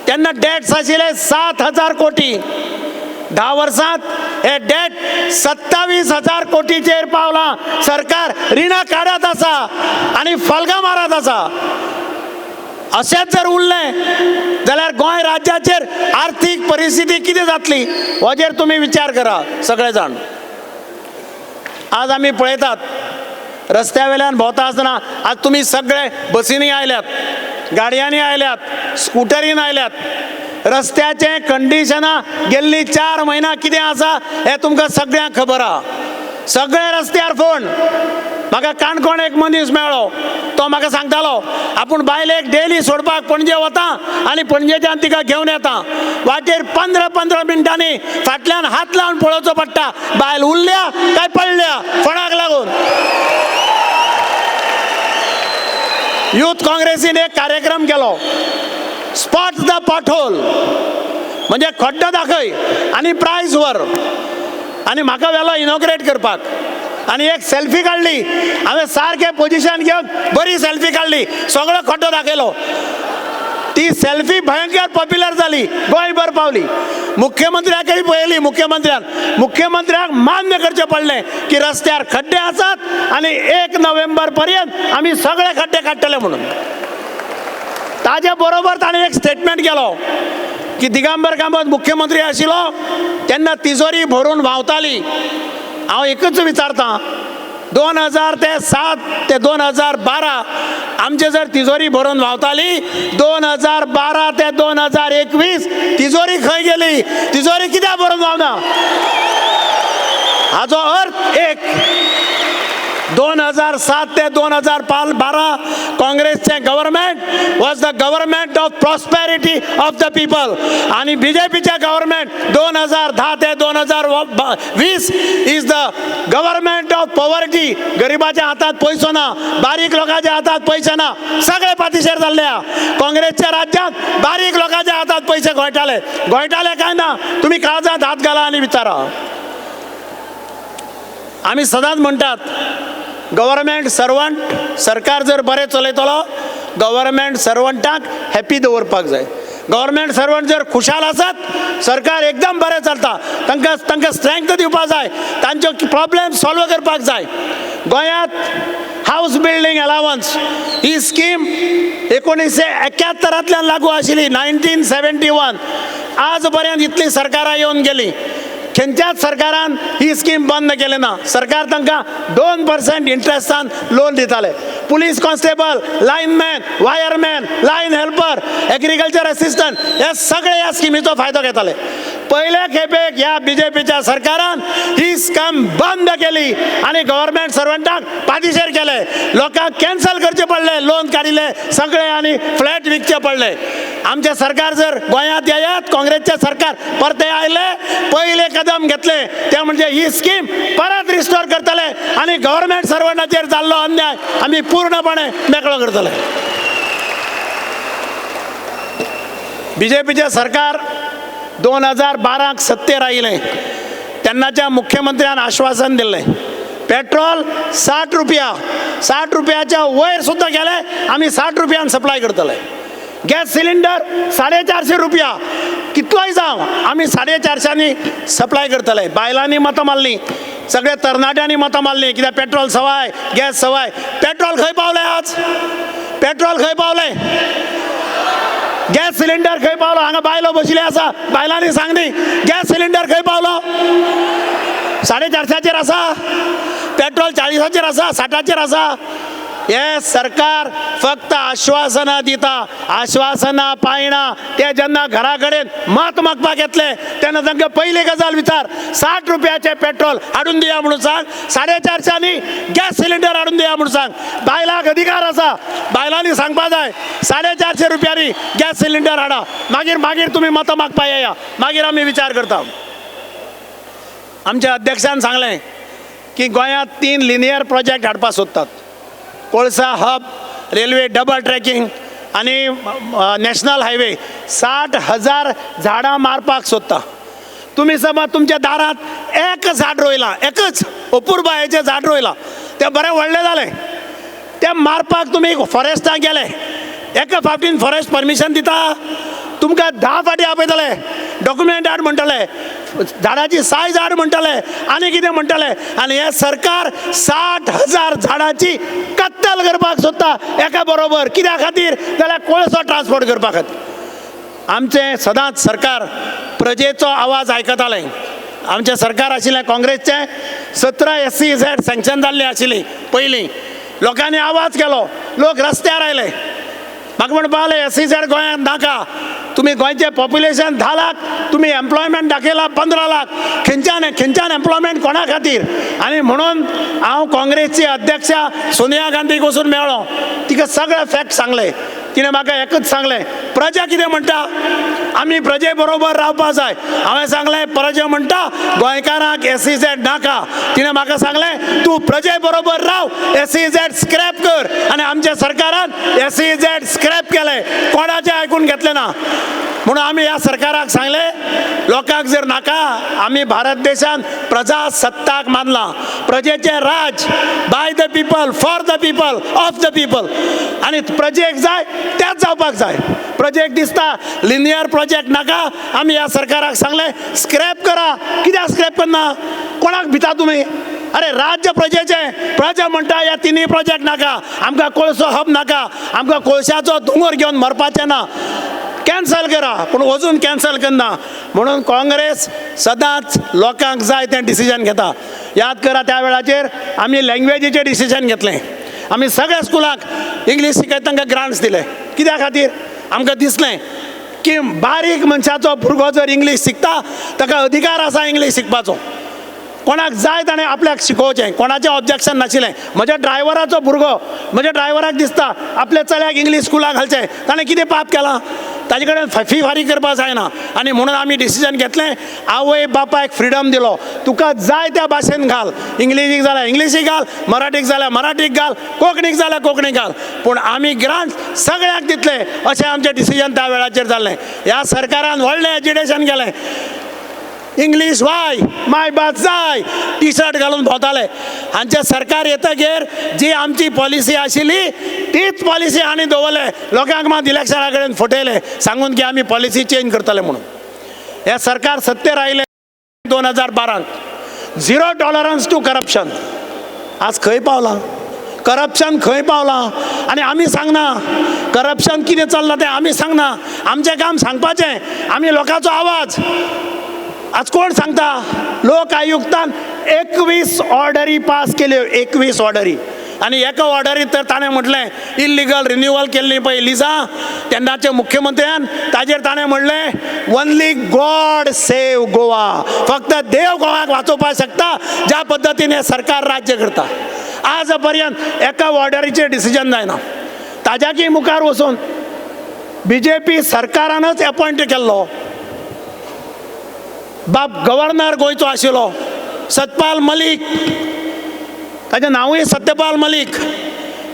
तेन्ना डेट्स आशिल्ले 7,000 कोटी, 10 वर्सांत हे डेट 27,000 कोटीचेर पावलां. सरकार रिणां काडत आसा आनी फलगां मारत आसा. अशेंच जर उरलें जाल्यार गोंय राज्याचेर आर्थीक परिस्थिती कितें जातली होजेर तुमी विचार करा सगळे जाण. आज आमी पळयतात रस्त्या वेल्यान भोंवता आसतना आज तुमी सगळे बसींनी आयल्यात, गाडयांनी आयल्यात, स्कुटरीन आयल्यात. रस्त्याचें कंडिशनां गेल्ली 4 म्हयना कितें आसा हें तुमकां सगळ्यांक खबर आहा. सगळे रस्त्यार फोण. म्हाका काणकोण एक मनीस मेळ्ळो, तो म्हाका सांगतालो आपूण बायलेक डेली सोडपाक पणजे वता आनी पणजेच्यान तिका घेवन येता. वाटेर 15-15 मिनटांनी फाटल्यान हात लावन पळोवचो पडटा बायल उरल्या काय पडल्या फोणाक लागून. यूथ काँग्रेसीन एक कार्यक्रम केलो, स्पॉट the pothole, म्हणजे खड्डो दाखय आनी प्रायज व्हर. आनी म्हाका व्हेलो इनॉग्रेट करपाक आनी एक सेल्फी काडली. हांवें सारकें पोजिशन घेवन बरी सेल्फी काडली, सगळो खड्डो दाखयलो. ती सेल्फी भयंकर पॉप्युलर जाली, गोंयभर पावली. मुख्यमंत्र्याकय पळयली, मुख्यमंत्र्याक मान्य करचें पडलें की रस्त्यार खड्डे आसात आनी 1 नोव्हेंबर पर्यंत आमी सगळे खड्डे काडटले म्हणून. ताजे बरोबर ताणें एक स्टेटमेंट केलो की दिगंबर कामत मुख्यमंत्री आशिल्लो तेन्ना तिजोरी भरून व्हांवताली. हांव एकूच विचारतां, 2000 ते 7 ते 2012 आमचे जर तिजोरी भरून व्हांवताली, 2012 ते 2021 तिजोरी खंय गेली? तिजोरी कित्याक भरून व्हांवना? हाजो अर्थ एक, 2007 ते 2012 काँग्रेसचें government was the government of prosperity of the people आनी बीजेपीचें गव्हर्मेंट 2010 ते 2020 is the government of poverty. गरिबाच्या हातात पयसो ना, बारीक लोकांच्या हातात पयशे ना, सगळे पातिशेर जाल्ले आहा. काँग्रेसच्या राज्यांत बारीक लोकांच्या हातात पयशे घोळटाले, घोळटाले काय ना तुमी काळजांत हात घाला आनी विचारा. आमी सदांच म्हणटात गव्हर्मेंट सर्वंट, सरकार जर बरें चलयतलो गव्हर्मेंट सर्वंटाक हॅपी दवरपाक जाय. गव्हर्मेंट सर्वंट जर खुशाल आसत सरकार एकदम बरें चलता. तांकां तांकां स्ट्रेंथ दिवपाक जाय, तांच्यो प्रॉब्लेम सॉल्व करपाक जाय. गोंयांत हावस बिल्डींग अलावन्स ही स्कीम 1971 लागू आशिल्ली, 1971. आज पर्यंत इतलीं सरकारां येवन गेलीं, खंयच्याच सरकारान ही स्कीम बंद केली ना. सरकार तांकां 2% इंट्रस्टान लोन दिताले. Police constable, lineman, wireman, line helper, agriculture assistant हे सगळे ह्या स्किमीचो फायदो घेताले. पयले खेपेक ह्या बीजेपीच्या सरकारान ही स्कीम बंद केली आनी गव्हर्मेंट सर्वंटाक पादिशेर केले. लोकांक कॅन्सल करचे पडले, लोन काडिल्ले सगळे आनी फ्लॅट विकचे पडले. आमचें सरकार जर गोंयांत येयात, काँग्रेसचें सरकार परते आयले, पयले कदम घेतले ते म्हणजे ही स्कीम परत रिस्टोर करतले आनी गव्हर्मेंट सर्वंटाचेर जाल्लो अन्याय आमी पूर्णपणे मेकळो करतले. बीजेपीचें सरकार 2012 सत्तेर आयिल्लें तेन्नाच्या मुख्यमंत्र्यान आश्वासन दिल्लें पेट्रोल 60 रुपया, 60 रुपयाच्या वयर सुद्दां गेले आमी 60 रुपयान सप्लाय करतले. गॅस सिलिंडर 450 रुपया कितलोय जावं आमी 450 सप्लाय करतले. बायलांनी मतां मारलीं, सगळ्या तरणाट्यांनी मतां मारलीं, कित्याक पेट्रोल सवाय, गॅस सवाय. पेट्रोल खंय पावलें आज? पेट्रोल खंय पावलें? गॅस सिलिंडर खंय पावलो? हांगा बायलो बशिल्ल्यो आसा, बायलांनी सांगली गॅस सिलिंडर खंय पावलो? 450 आसा, पेट्रोल 40 आसा, 60 आसा. हे सरकार फक्त आश्वासनां दिता, आश्वासनां पाळना. ते जेन्ना घरा कडेन मत मागपाक येतले तेन्ना तांकां पयली गजाल विचार, 60 रुपयाचें पेट्रोल हाडून दिया म्हणून सांग, 450 गॅस सिलिंडर हाडून दिया म्हणून सांग. बायलांक अधिकार आसा, बायलांनी सांगपा जाय 450 रुपयांनी गॅस सिलिंडर हाडा, मागीर मागीर तुमी मतां मागपा येया, मागीर आमी विचार करता. आमच्या अध्यक्षान सांगलें की गोंयांत 3 लिनियर प्रोजेक्ट हाडपाक सोदतात, कोळसा हब, रेल्वे डबल ट्रॅकिंग आनी नॅशनल हायवे. 60,000 झाडां मारपाक सोदता. तुमी समज तुमच्या दारांत एक झाड रोयलां, एकच अपुरबायेचें झाड रोयलां, तें बरें व्हडलें जालें, तें मारपाक तुमी फॉरेस्टाक गेले, एका फावटीन फॉरेस्ट परमिशन दिता? तुमकां 10 फावटी आपयतले, डॉक्युमेंट हाड म्हणटले, झाडाची सायज हाड म्हणटले, आनी कितें म्हणटले. आनी हें सरकार 60,000 झाडांची कत्तल करपाक सोदता एका बरोबर. कित्या खातीर? जाल्यार कोळसो ट्रान्सपोर्ट करपा खातीर. आमचें सदांच सरकार प्रजेचो आवाज आयकतालें. आमचें सरकार आशिल्लें काँग्रेसचें, 17 SEZ sanction जाल्लीं आशिल्लीं पयलीं. लोकांनी आवाज केलो, लोक रस्त्यार आयले. म्हाका म्हणपा लागले SEZ गोंयांत नाका, तुमी गोंयचें पॉप्युलेशन 10 लाख, तुमी एम्प्लॉयमेंट दाखयला 15 लाख, खंयच्यान खंयच्यान एम्प्लॉयमेंट कोणा खातीर? आनी म्हणून हांव काँग्रेसची अध्यक्षा सोनिया गांधीक वचून मेळ्ळो, तिका सगळे फॅक्ट सांगले. तिणें म्हाका एकूच सांगलें, प्रजा कितें म्हणटा, आमी प्रजे बरोबर रावपा जाय. हांवें सांगलें प्रजा म्हणटा गोंयकारांक SEZ नाका. तिणें म्हाका सांगलें तूं प्रजे बरोबर राव, SEZ scrap कर. आनी आमच्या सरकारान SEZ scrap केलें, कोणाचें आयकून घेतलें ना. म्हणून आमी ह्या सरकाराक सांगलें लोकांक जर नाका, आमी भारत देशान प्रजासत्ताक मानलां, प्रजेचें राज, by the people, for the people, of the people. आनी प्रजेक जाय तेंच जावपाक जाय. प्रजेक दिसता लिनियर प्रोजेक्ट नाका, आमी ह्या सरकाराक सांगलें स्क्रॅप करा. कित्याक स्क्रॅप करना? कोणाक भिता तुमी? अरे राज्य प्रजेचें, प्रजा म्हणटा ह्या तिनूय प्रोजेक्ट नाका, आमकां कोळसो हब नाका, आमकां कोळशाचो दोंगर घेवन मरपाचें ना, कॅन्सल करा. पूण अजून कॅन्सल करना. म्हणून काँग्रेस सदांच लोकांक जाय तें डिसिजन घेता. याद करा त्या वेळाचेर आमी लँग्वेजीचें डिसिजन घेतलें, आमी सगळ्या स्कुलांक इंग्लीश शिकयत तांकां ग्रांट्स दिले. कित्या खातीर? आमकां दिसलें की बारीक मनशाचो भुरगो जर इंग्लीश शिकता ताका अधिकार आसा इंग्लीश शिकपाचो. कोणाक जाय ताणें आपल्याक शिकोवचें, कोणाचें ऑब्जेक्शन नाशिल्लें. म्हज्या ड्रायव्हराचो भुरगो, म्हज्या ड्रायव्हराक दिसता आपल्या चल्याक इंग्लीश स्कुलाक घालचें, ताणें कितें पाप केलां? ताजे कडेन फी फारीक करपाक जायना. आनी म्हणून आमी डिसिजन घेतलें, आवय बापायक फ्रिडम दिलो, तुका जाय त्या भाशेन घाल, इंग्लिशीक जाल्यार इंग्लिशीक घाल, मराठीक जाल्यार मराठीक घाल, कोंकणीक जाल्यार कोंकणीक घाल, पूण आमी ग्रांट सगळ्यांक दितले अशें आमचें डिसिजन त्या वेळाचेर जाल्लें. ह्या सरकारान व्हडलें एजिटेशन केलें. इंग्लीश वाय मायभास जाय टी शर्ट घालून भोंवताले. हांचें सरकार येतगीर जी आमची पॉलिसी आशिल्ली तीच पॉलिसी हांणी दवरले. लोकांक मात इलेक्शना कडेन फटयले सांगून की आमी पॉलिसी चेंज करतले म्हणून. हें सरकार सत्तेर आयलें 2012 झिरो टॉलरन्स टू करप्शन. आज खंय पावलां करप्शन, खंय पावलां? आनी आमी सांगना करप्शन कितें चल्लां तें, आमी सांगना. आमचें काम सांगपाचें, आमी लोकांचो आवाज. आज कोण सांगता? लोक आयुक्तान 21 ऑर्डरी पास केल्यो, 21 ऑर्डरी. आनी एका ऑर्डरीत तर ताणें म्हटलें इल्लिगल रिन्युअल केल्ली पळय लिजां तेन्नाच्या मुख्यमंत्र्यान, ताजेर ताणें म्हणलें वनली गॉड सेव गोवा. फक्त देव गोवाक वाचोवपाक शकता ज्या पद्दतीन हें सरकार राज्य करता. आज पर्यंत एका ऑर्डरीचेर डिसिजन जायना. ताज्याकी मुखार वचून बीजेपी सरकारानच एपॉयंट केल्लो बाब गव्हर्नर गोंयचो आशिल्लो सतपाल मलीक, ताजें नांवूय सत्यपाल मलीक.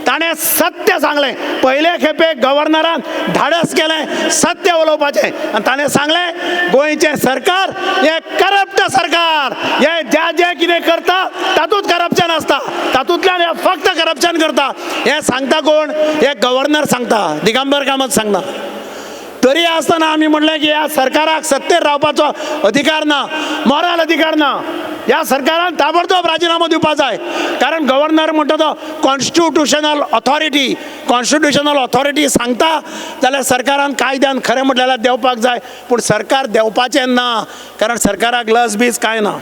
ताणें सत्य सांगलें. पयले खेपे गव्हर्नरान धाडस केलें सत्य उलोवपाचें आनी ताणें सांगलें गोंयचें सरकार हें करप्ट सरकार, हें ज्या जें कितें करता तातूंत करप्शन आसता, तातूंतल्यान हें फक्त करप्शन करता. हें सांगता कोण? हे गव्हर्नर सांगता, दिगंबर कामत सांगना. तरी आसतना आमी म्हणलें की ह्या सरकाराक सत्तेर रावपाचो अधिकार ना, मॉरल अधिकार ना. ह्या सरकारान ताबडतोब राजिनामो दिवपाक जाय. कारण गव्हर्नर म्हणटा तो कॉन्स्टिट्युशनल ऑथॉरिटी, कॉन्स्टिट्युशनल ऑथॉरिटी सांगता जाल्यार सरकारान कायद्यान खरें म्हटल्यार देंवपाक जाय. पूण सरकार देंवपाचें ना, कारण सरकाराक लज बीज कांय ना.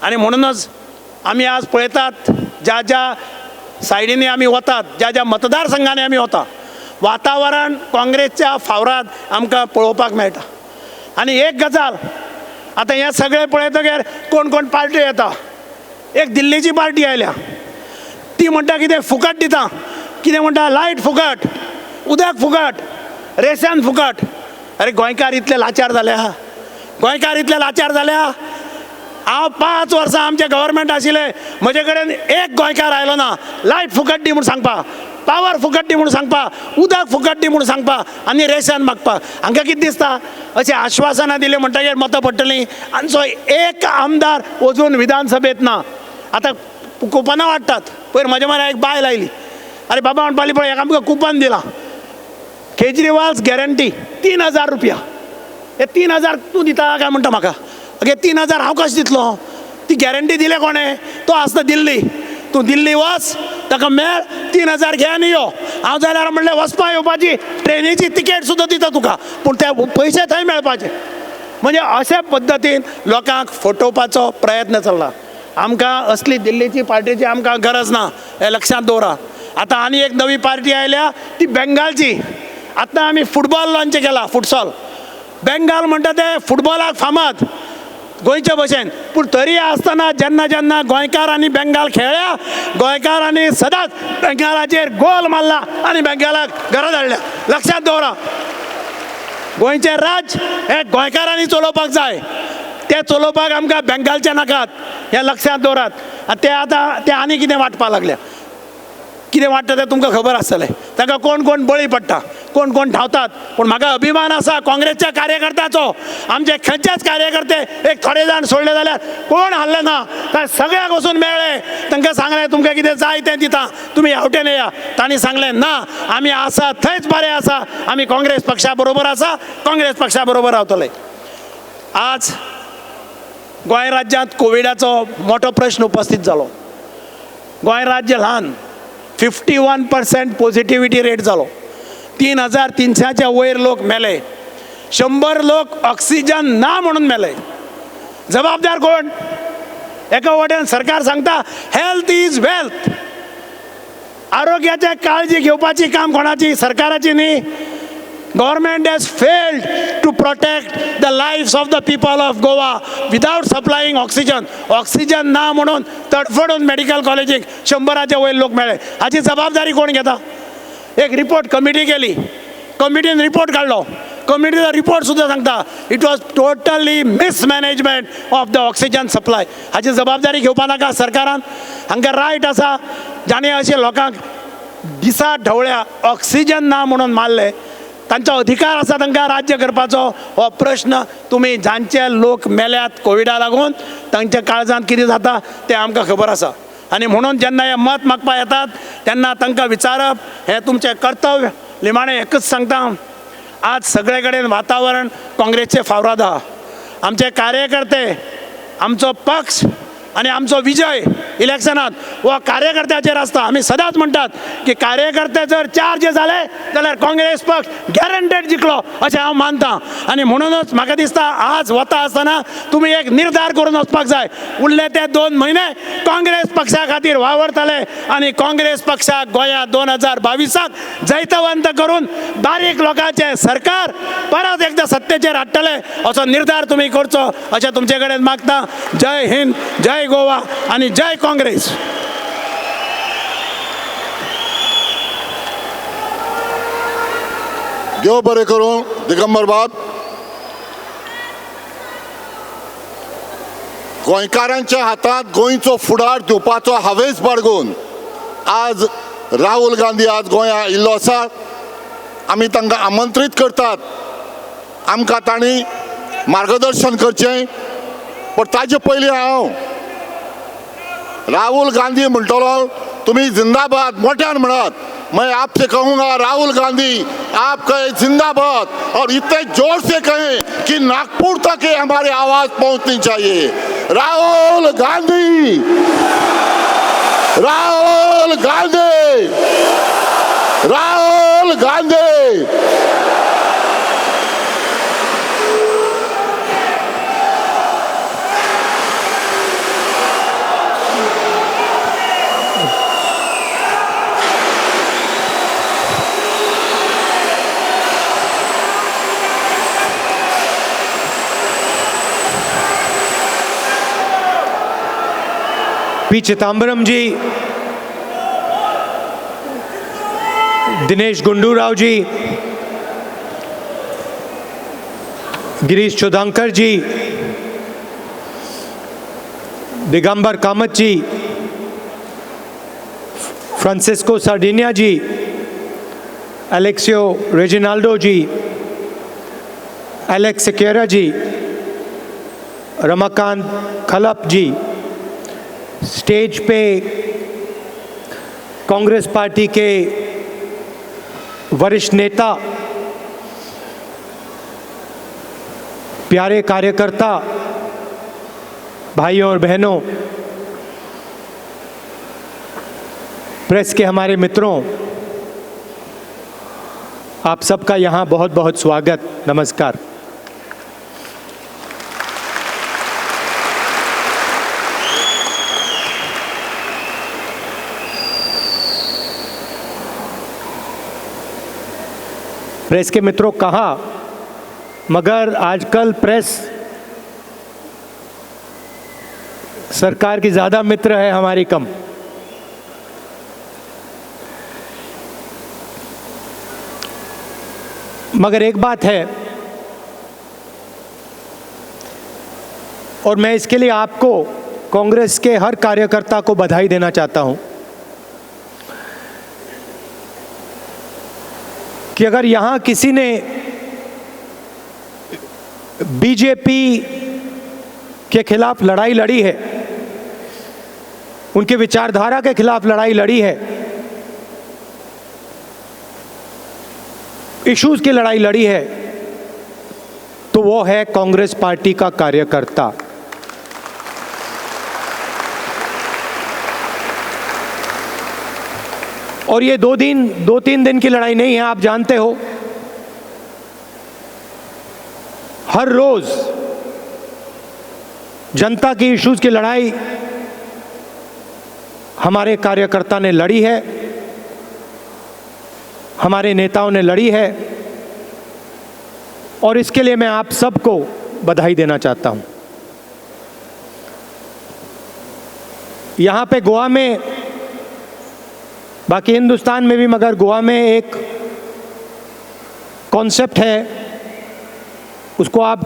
आनी म्हणूनच आमी आज पळयतात ज्या ज्या सायडींनी आमी वतात, ज्या ज्या मतदारसंघांनी आमी वता, वातावरण काँग्रेसच्या फावराद आमकां पळोवपाक मेळटा. आनी एक गजाल आतां हें सगळें पळयतगीर कोण कोण पार्टी येता. एक दिल्लीची पार्टी आयल्या, ती म्हणटा कितें फुकट दिता, कितें म्हणटा लायट फुकट, उदक फुकट, रेशन फुकट. अरे गोंयकार इतले लाचार जाल्या, गोंयकार इतले लाचार जाल्या. हांव 5 वर्सां आमचें गव्हर्मेंट आशिल्लें, म्हजे कडेन एक गोंयकार आयलो ना लायट फुकट दी म्हूण सांगपाक, पावर फुकट दी म्हूण सांगपाक, उदक फुकट दी म्हूण सांगपाक आनी रेशन मागपाक. हांकां कितें दिसता अशें आश्वासनां दिलीं म्हणटगीर मतां पडटलीं. आमचो एक आमदार अजून विधानसभेंत ना. आतां कुपनां वाडटात. पयर म्हज्या म्हऱ्यान एक बायल आयली, अरे बाबा म्हणपाली पळय हेका आमकां कुपन दिलां, केजरीवाल्स गॅरंटी 3000 रुपया. हे 3000 तूं दिता काय म्हणटा म्हाका? अगे 3000 हांव कशें दितलो? ती गॅरंटी दिले कोणें? तो आसता दिल्ली, तूं दिल्ली वच, ताका मेळ, 3000 घे आनी यो. हांव जाल्यार म्हणलें वचपा येवपाची ट्रेनीची तिकेट सुद्दां दिता तुका, पूण ते पयशे थंय मेळपाचे. म्हणजे अशे पद्दतीन लोकांक फटोवपाचो प्रयत्न चल्ला. आमकां असली दिल्लीची पार्टीची आमकां गरज ना, हें लक्षांत दवरा. आतां आनी एक नवी पार्टी आयल्या ती बेंगालची. आतां आमी फुटबॉल लॉन्च केला, फुटसॉल. बेंगाल म्हणटा ते फुटबॉलाक फामाद गोंयचे भशेन. पूण तरी आसतना जेन्ना जेन्ना गोंयकार आनी बेंगाल खेळ्ळ्या, गोंयकारांनी सदांच बेंगालाचेर गोल मारला आनी बेंगालाक घरा धाडल्या. लक्षांत दवरा, गोंयचें राज्य हें गोंयकारांनी चलोवपाक जाय, तें चलोवपाक आमकां बेंगालचें नाकात, हें लक्षांत दवरात. आनी ते आतां ते आनी कितें वांटपाक लागल्या, कितें वांट्टा तें तुमकां खबर आसतलें. ताका कोण कोण बळी पडटा, कोण कोण धांवतात. पूण म्हाका अभिमान आसा काँग्रेसच्या कार्यकर्त्याचो. आमचे खंयचेच कार्यकर्ते एक थोडे जाण सोडले जाल्यार कोण हाल्ले ना. काय सगळ्याक वचून मेळ्ळे, तांकां सांगलें तुमकां कितें जाय तें दिता, तुमी ह्या वटेन येया. तांणी सांगलें ना, आमी आसा थंयच बरें आसा, आमी काँग्रेस पक्षा बरोबर आसा, काँग्रेस पक्षा बरोबर रावतले. आज गोंय राज्यांत कोविडाचो मोठो प्रश्न उपस्थित जालो. गोंय राज्य ल्हान, 51% पॉझिटिविटी रेट जालो, 3300च्या वयर लोक मेले, 100 लोक ऑक्सिजन ना म्हणून मेले. जबाबदार कोण? एका वटेन सरकार सांगता हेल्थ is wealth, आरोग्याचे काळजी घेवपाची काम कोणाची? सरकाराची न्ही. Government has failed to protect the lives of the people of Goa without supplying oxygen. Oxygen ना म्हणून तडफडून मेडिकल कॉलेजीक 100च्या वयर लोक मेळ्ळे. हाची जबाबदारी कोण घेता? एक रिपोर्ट कमिटी केली, कमिटीन रिपोर्ट काडलो, कमिटीचो रिपोर्ट सुद्दां सांगता it was totally mismanagement of the oxygen supply. हाची जबाबदारी घेवपा नाका सरकारान? हांकां रायट आसा जाणें अशें लोकांक दिसा ढवळ्या ऑक्सिजन ना म्हणून मारले तांचो अधिकार आसा तांकां राज्य करपाचो. हो प्रश्न तुमी जांचे लोक मेल्यात कोविडा लागून तांच्या काळजांत कितें जाता तें आमकां खबर आसा. आनी म्हणून जेन्ना हे मत मागपाक येतात तेन्ना तांकां विचारप हें तुमचें कर्तव्य. निमाणें एकूच सांगता, आज सगळे कडेन वातावरण काँग्रेसचें फावराद आहा. आमचे कार्यकर्ते, आमचो पक्ष आनी आमचो विजय इलेक्शनात हो कार्यकर्त्याचेर आसता. आमी सदांच म्हणटात की कार्यकर्ते जर चार्ज जाले जाल्यार काँग्रेस पक्ष गॅरंटेड जिखलो अशें हांव मानता. आनी म्हणूनच म्हाका दिसता आज वता आसतना तुमी एक निर्धार करून वचपाक जाय. उरले ते 2 म्हयने काँग्रेस पक्षा खातीर वावरतले आनी काँग्रेस पक्षाक गोंयांत 2022 जैतवंत करून बारीक लोकांचें सरकार परत एकदां सत्तेचेर हाडटले असो निर्धार तुमी करचो अशें तुमचे कडेन मागता. जय हिंद, जय गोवा आनी जय काँग्रेस. देव बरें करूं दिगंबर बाब. गोंयकारांच्या हातांत गोंयचो फुडार दिवपाचो हावेस बाळगून आज राहुल गांधी आज गोंया आयिल्लो आसा. आमी तांकां आमंत्रीत करतात, आमकां तांणी मार्गदर्शन करचें. पण ताजे पयलीं हांव राहुल गांधी म्हणटलो, तुमी जिंदाबाद मोठ्यान म्हणात. मैं आपसे कहूँगा राहुल गांधी आप कहे जिंदाबाद और इतने जोर से कहें कि नागपुर तक ये हमारी आवाज पहुंचनी चाहिए. राहुल गांधी, राहुल गांधी, राहुल गांधी. पी चिदम्बरम जी, दिनेश गुंडूराव जी, गिरीश चोदंकर जी, दिगंबर कामत जी, फ्रांसिस्को सार्डिनिया जी, एलेक्सियो रेजिनाल्डो जी, एलेक्स सिकेरा जी, रमाकांत खलप जी, stage pay Congress party K वरिष्ठ नेता, प्यारे कार्यकर्ता भाइयों और बहनों, प्रेस के हमारे मित्रों, आप सबका यहाँ बहुत बहुत स्वागत, नमस्कार। प्रेस के मित्रों कहा, मगर आजकल प्रेस सरकार की ज़्यादा मित्र है, हमारी कम। मगर एक बात है, और मैं इसके लिए आपको, कांग्रेस के हर कार्यकर्ता को बधाई देना चाहता हूं कि अगर यहां किसी ने बीजेपी के खिलाफ लड़ाई लड़ी है, उनके विचारधारा के खिलाफ लड़ाई लड़ी है, इश्यूज की लड़ाई लड़ी है, तो वो है कांग्रेस पार्टी का कार्यकर्ता। और ये दो तीन दिन की लड़ाई नहीं है, आप जानते हो, हर रोज जनता की इश्यूज की लड़ाई हमारे कार्यकर्ता ने लड़ी है, हमारे नेताओं ने लड़ी है, और इसके लिए मैं आप सबको बधाई देना चाहता हूं। यहां पे गोवा में, बाकी हिंदुस्तान में भी, मगर गोवा में एक कॉन्सेप्ट है, उसको आप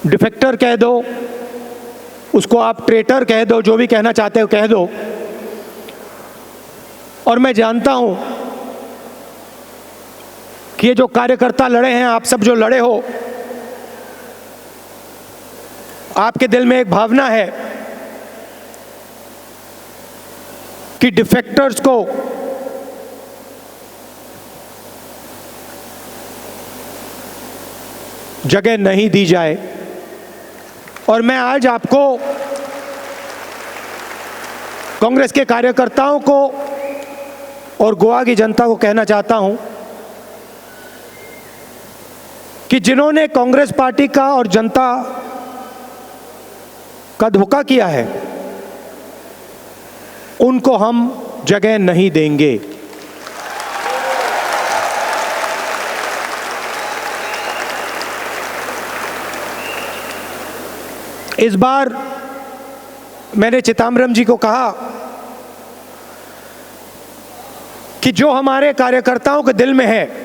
डिफेक्टर कह दो, उसको आप ट्रेटर कह दो, जो भी कहना चाहते हो कह दो। और मैं जानता हूं कि ये जो कार्यकर्ता लड़े हैं, आप सब जो लड़े हो, आपके दिल में एक भावना है कि डिफेक्टर्स को जगह नहीं दी जाए। और मैं आज आपको, कांग्रेस के कार्यकर्ताओं को और गोवा की जनता को कहना चाहता हूं कि जिन्होंने कांग्रेस पार्टी का और जनता का धोखा किया है, उनको हम जगह नहीं देंगे। इस बार मैंने चिदम्बरम जी को कहा कि जो हमारे कार्यकर्ताओं के दिल में है,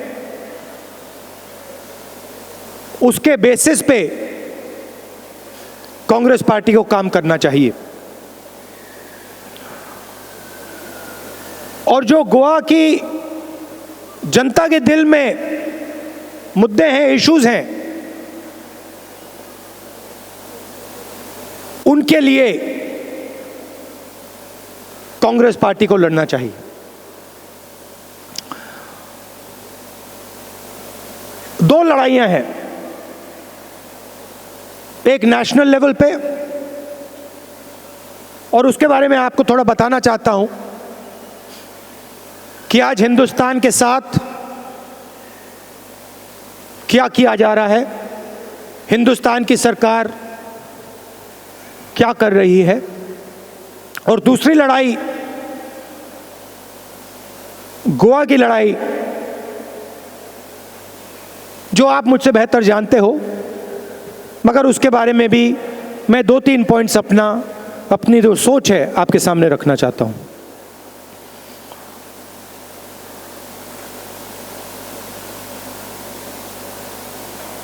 उसके बेसिस पे कांग्रेस पार्टी को काम करना चाहिए। और जो गोवा की जनता के दिल में मुद्दे हैं, इश्यूज हैं, उनके लिए कांग्रेस पार्टी को लड़ना चाहिए। दो लड़ाइयां हैं, एक नेशनल लेवल पे, और उसके बारे में आपको थोड़ा बताना चाहता हूं कि आज हिंदुस्तान के साथ क्या किया जा रहा है, हिंदुस्तान की सरकार क्या कर रही है। और दूसरी लड़ाई गोवा की लड़ाई, जो आप मुझसे बेहतर जानते हो, मगर उसके बारे में भी मैं 2-3 पॉइंट्स अपनी जो सोच है आपके सामने रखना चाहता हूं।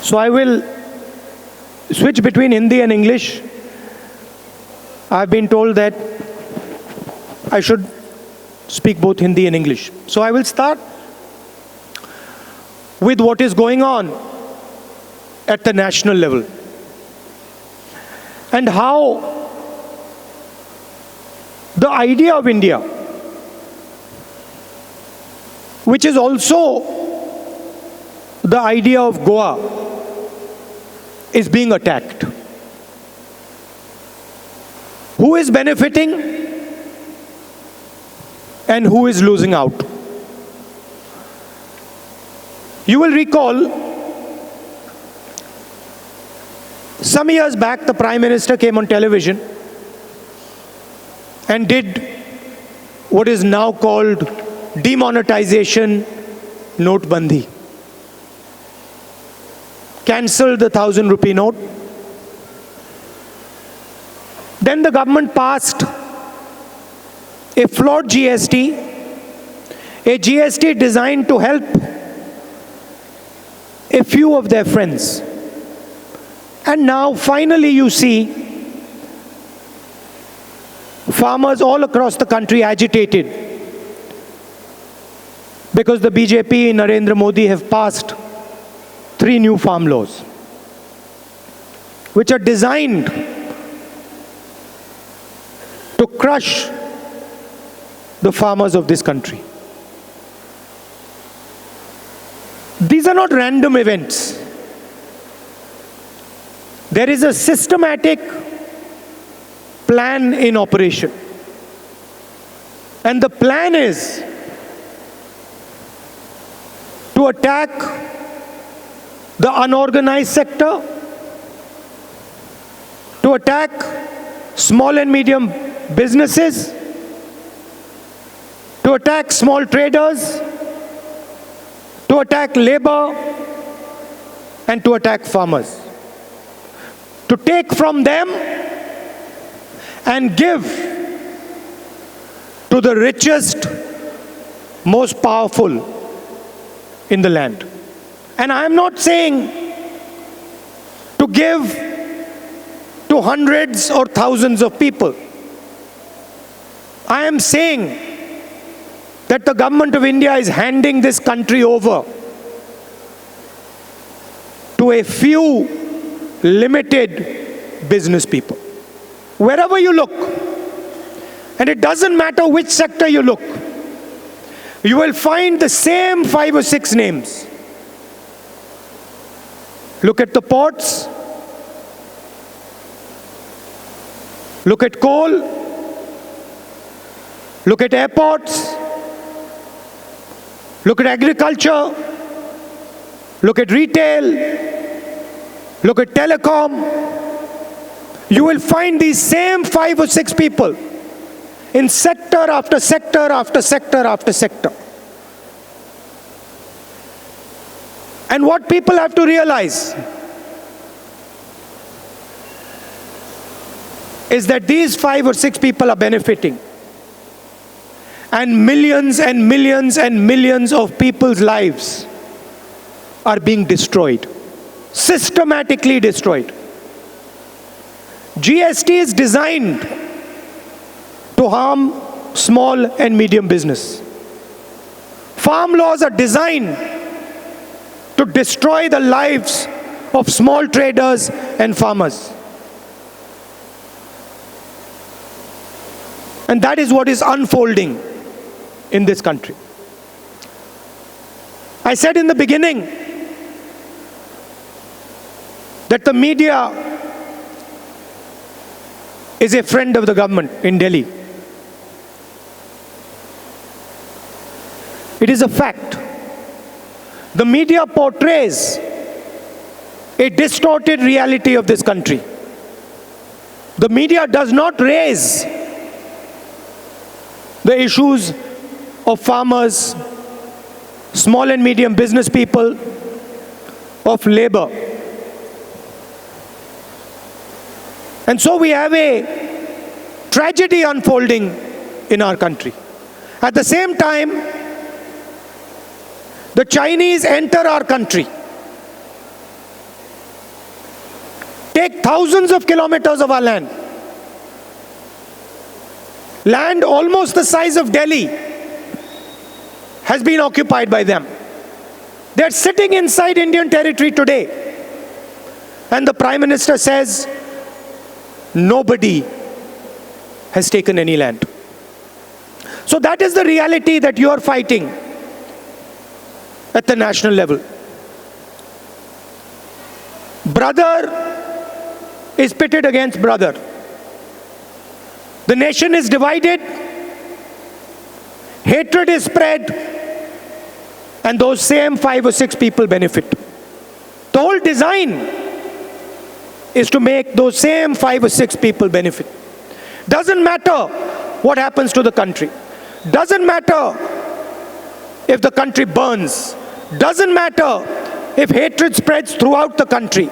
So I will switch between Hindi and English. I've been told that I should speak both Hindi and English. So I will start with what is going on at the national level and how the idea of India, which is also the idea of Goa, is being attacked. Who is benefiting and who is losing out? You will recall some years back the Prime Minister came on television and did what is now called demonetization, Notebandi. Cancelled the 1,000 rupee note. Then the government passed a flawed GST, a GST designed to help a few of their friends. And now finally you see farmers all across the country agitated because the BJP and Narendra Modi have passed 3 new farm laws, which are designed to crush the farmers of this country. These are not random events. There is a systematic plan in operation. And the plan is to attack the unorganized sector, to attack small and medium businesses, to attack small traders, to attack labor, and to attack farmers. To take from them and give to the richest, most powerful in the land. And I am not saying to give to hundreds or thousands of people. I am saying that the government of India is handing this country over to a few limited business people. Wherever you look, and it doesn't matter which sector you look, you will find the same 5 or 6 names. Look at the ports, look at coal, look at airports, look at agriculture, look at retail, look at telecom. You will find these same 5 or 6 people in sector after sector after sector after sector. And what people have to realize is that these 5 or 6 people are benefiting. And millions and millions and millions of people's lives are being destroyed, systematically destroyed. GST is designed to harm small and medium business. Farm laws are designed to destroy the lives of small traders and farmers. And that is what is unfolding in this country. I said in the beginning that the media is a friend of the government in Delhi. It is a fact. The media portrays a distorted reality of this country. The media does not raise the issues of farmers, small and medium business people, of labor. And so we have a tragedy unfolding in our country. At the same time, the Chinese enter our country, take thousands of kilometers of our land, land almost the size of Delhi has been occupied by them. They're sitting inside Indian territory today. And the Prime Minister says, nobody has taken any land. So that is the reality that you are fighting at the national level. Brother is pitted against brother. The nation is divided, hatred is spread, and those same 5 or 6 people benefit. The whole design is to make those same 5 or 6 people benefit. Doesn't matter what happens to the country. Doesn't matter if the country burns. Doesn't matter if hatred spreads throughout the country.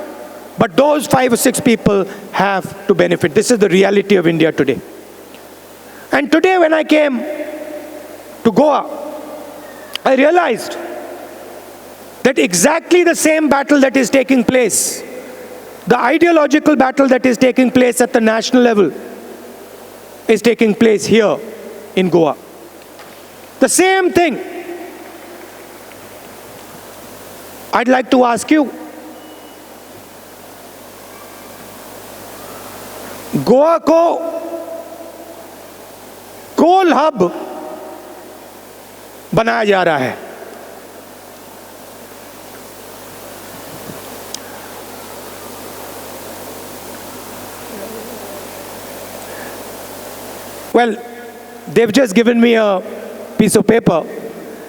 But those 5 or 6 people have to benefit. This is the reality of India today. And today when I came to Goa, I realized that exactly the same battle that is taking place, the ideological battle that is taking place at the national level, is taking place here in Goa. The same thing. I'd like to ask you, Goa को कोल हब बनाया जा रहा है। Well, they've just given me a piece of paper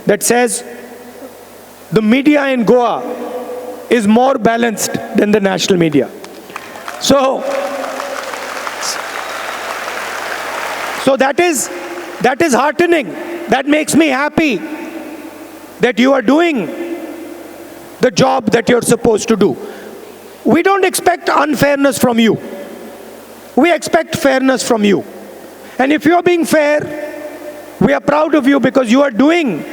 that says the media in Goa is more balanced than the national media. So that is heartening. That makes me happy that you are doing the job that you're supposed to do. We don't expect unfairness from you. We expect fairness from you. And if you're being fair, we are proud of you because you are doing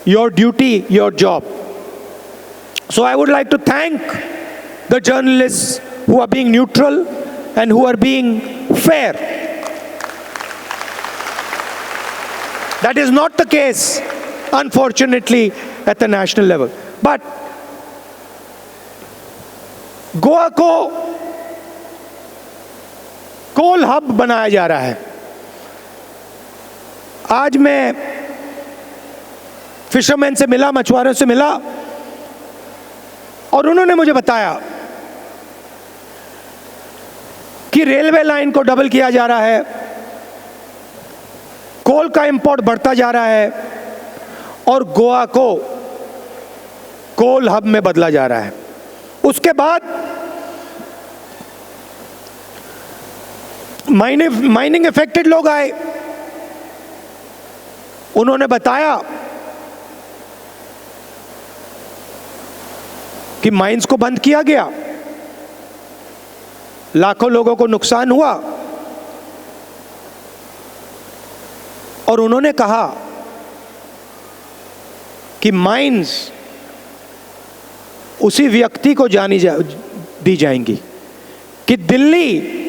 your duty, your job. So I would like to thank the journalists who are being neutral and who are being fair. That is not the case, unfortunately, at the national level. But Goa को कोल हब बनाया जा रहा है। आज मैं फिशरमैन से मिला, मछुआरों से मिला, और उन्होंने मुझे बताया कि रेलवे लाइन को डबल किया जा रहा है, कोल का इंपोर्ट बढ़ता जा रहा है और गोवा को कोल हब में बदला जा रहा है। उसके बाद माइनिंग इफेक्टेड लोग आए, उन्होंने बताया कि माइंस को बंद किया गया, लाखों लोगों को नुकसान हुआ, और उन्होंने कहा कि माइंस उसी व्यक्ति को दी जाएंगी कि दिल्ली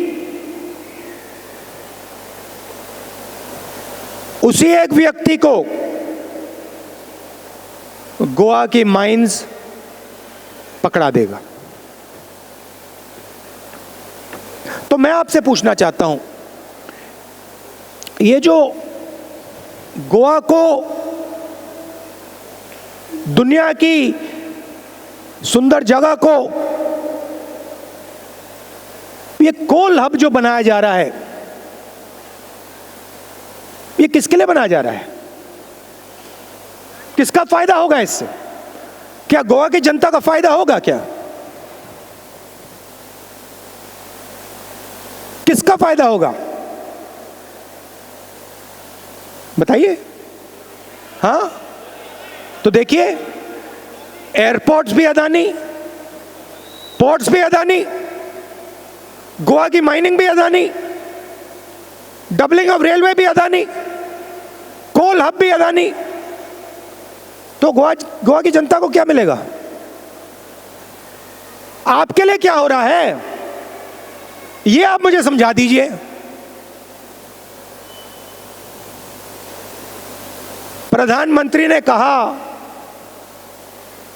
उसी एक व्यक्ति को गोवा की माइंस पकड़ा देगा। तो मैं आपसे पूछना चाहता हूं, ये जो गोवा को दुनिया की सुंदर जगह को ये कोल हब जो बनाया जा रहा है, ये किसके लिए बनाया जा रहा है? किसका फायदा होगा इससे? क्या गोवा की जनता का फायदा होगा क्या? किसका फायदा होगा बताइए? हाँ, तो देखिए, एयरपोर्ट्स भी अदानी, पोर्ट्स भी अदानी, गोवा की माइनिंग भी अदानी, डबलिंग ऑफ रेलवे भी अदानी, कोल हब भी अदानी। तो गोवा की जनता को क्या मिलेगा? आपके लिए क्या हो रहा है ये आप मुझे समझा दीजिए। प्रधानमंत्री ने कहा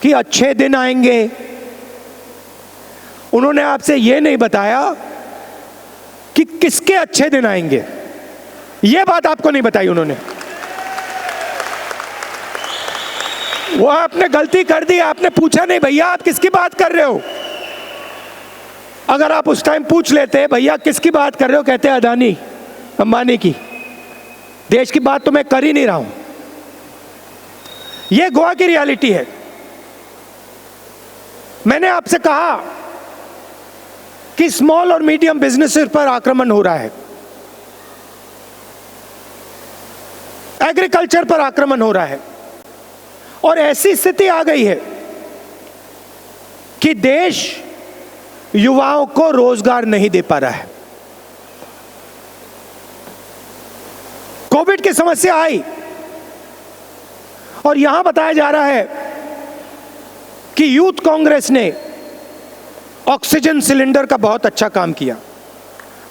कि अच्छे दिन आएंगे, उन्होंने आपसे यह नहीं बताया कि किसके अच्छे दिन आएंगे, यह बात आपको नहीं बताई उन्होंने। वो आपने गलती कर दी, आपने पूछा नहीं भैया आप किसकी बात कर रहे हो। अगर आप उस टाइम पूछ लेते भैया किसकी बात कर रहे हो, कहते अदानी अंबानी की, देश की बात तो मैं कर ही नहीं रहा हूं। यह गोवा की रियलिटी है। मैंने आपसे कहा कि स्मॉल और मीडियम बिजनेसेस पर आक्रमण हो रहा है, एग्रीकल्चर पर आक्रमण हो रहा है, और ऐसी स्थिति आ गई है कि देश युवाओं को रोजगार नहीं दे पा रहा है। कोविड की समस्या आई और यहां बताया जा रहा है कि यूथ कांग्रेस ने ऑक्सीजन सिलेंडर का बहुत अच्छा काम किया।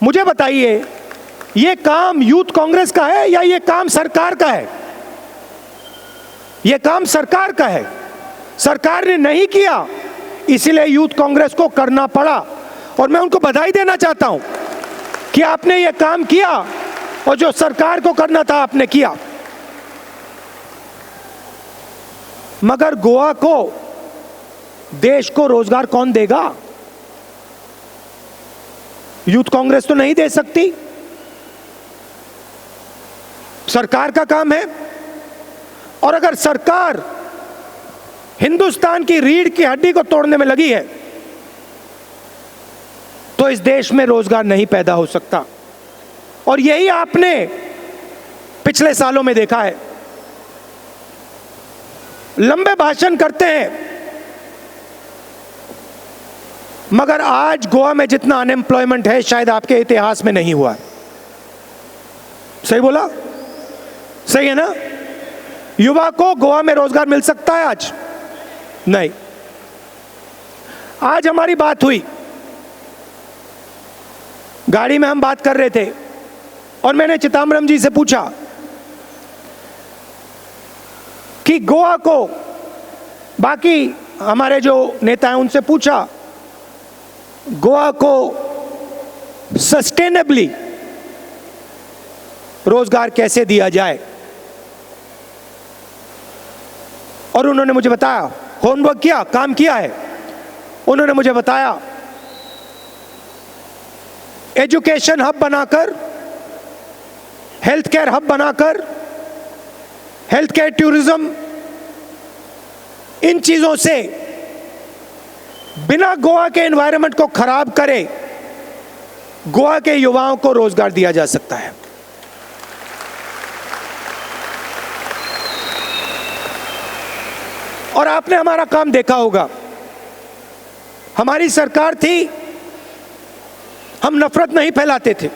मुझे बताइए, यह काम यूथ कांग्रेस का है या यह काम सरकार का है? यह काम सरकार का है। सरकार ने नहीं किया, इसलिए यूथ कांग्रेस को करना पड़ा। और मैं उनको बधाई देना चाहता हूं कि आपने यह काम किया और जो सरकार को करना था आपने किया। मगर गोवा को, देश को रोजगार कौन देगा? यूथ कांग्रेस तो नहीं दे सकती, सरकार का काम है। और अगर सरकार हिंदुस्तान की रीढ़ की हड्डी को तोड़ने में लगी है तो इस देश में रोजगार नहीं पैदा हो सकता। और यही आपने पिछले सालों में देखा है। लंबे भाषण करते हैं, मगर आज गोवा में जितना अनएम्प्लॉयमेंट है शायद आपके इतिहास में नहीं हुआ। सही बोला? सही है ना? युवा को गोवा में रोजगार मिल सकता है आज? नहीं। आज हमारी बात हुई, गाड़ी में हम बात कर रहे थे और मैंने चिदम्बरम जी से पूछा कि गोवा को, बाकी हमारे जो नेता हैं उनसे पूछा गोवा को सस्टेनेबली रोजगार कैसे दिया जाए। और उन्होंने मुझे बताया, होमवर्क किया, काम किया है। उन्होंने मुझे बताया एजुकेशन हब बनाकर, हेल्थ केयर हब बनाकर, हेल्थ केयर टूरिज्म, इन चीजों से बिना गोवा के एनवायरनमेंट को खराब करे गोवा के युवाओं को रोजगार दिया जा सकता है। और आपने हमारा काम देखा होगा, हमारी सरकार थी, हम नफरत नहीं फैलाते थे,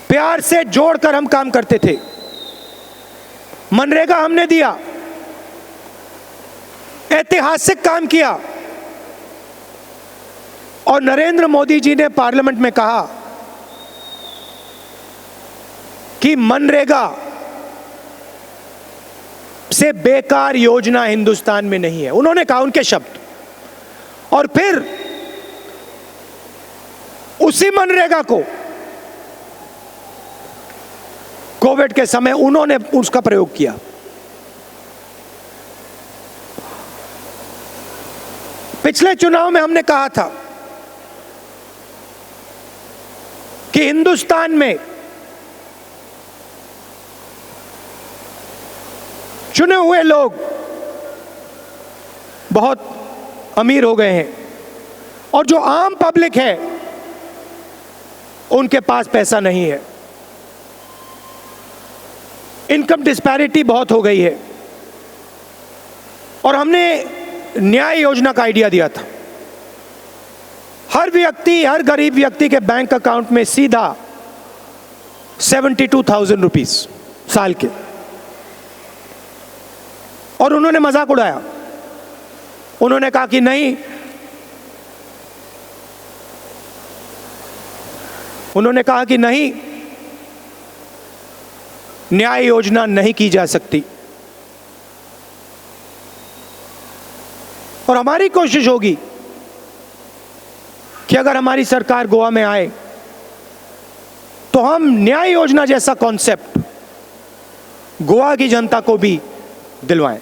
प्यार से जोड़कर हम काम करते थे। मनरेगा हमने दिया, ऐतिहासिक काम किया। और नरेंद्र मोदी जी ने पार्लियामेंट में कहा कि मनरेगा से बेकार योजना हिंदुस्तान में नहीं है। उन्होंने कहा, उनके शब्द। और फिर उसी मनरेगा को कोविड के समय उन्होंने उसका प्रयोग किया। पिछले चुनाव में हमने कहा था कि हिंदुस्तान में चुने हुए लोग बहुत अमीर हो गए हैं और जो आम पब्लिक है उनके पास पैसा नहीं है। इनकम डिस्पैरिटी बहुत हो गई है। और हमने न्याय योजना का आइडिया दिया था, हर व्यक्ति, हर गरीब व्यक्ति के बैंक अकाउंट में सीधा 72,000 रुपीस साल के। और उन्होंने मजाक उड़ाया, उन्होंने कहा कि नहीं, उन्होंने कहा कि नहीं, न्याय योजना नहीं की जा सकती। और हमारी कोशिश होगी कि अगर हमारी सरकार गोवा में आए तो हम न्याय योजना जैसा कॉन्सेप्ट गोवा की जनता को भी दिलवाएं।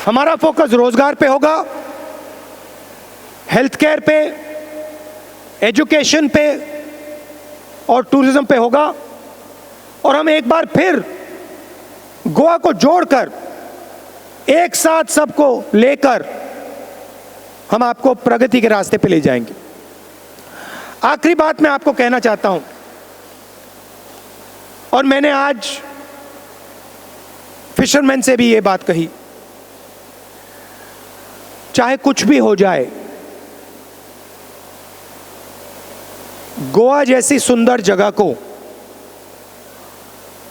हमारा फोकस रोजगार पे होगा, हेल्थ केयर पे, एजुकेशन पे और टूरिज्म पे होगा। और हम एक बार फिर गोवा को जोड़कर एक साथ सबको लेकर हम आपको प्रगति के रास्ते पे ले जाएंगे। आखिरी बात मैं आपको कहना चाहता हूं, और मैंने आज फिशरमैन से भी ये बात कही, चाहे कुछ भी हो जाए, गोवा जैसी सुंदर जगह को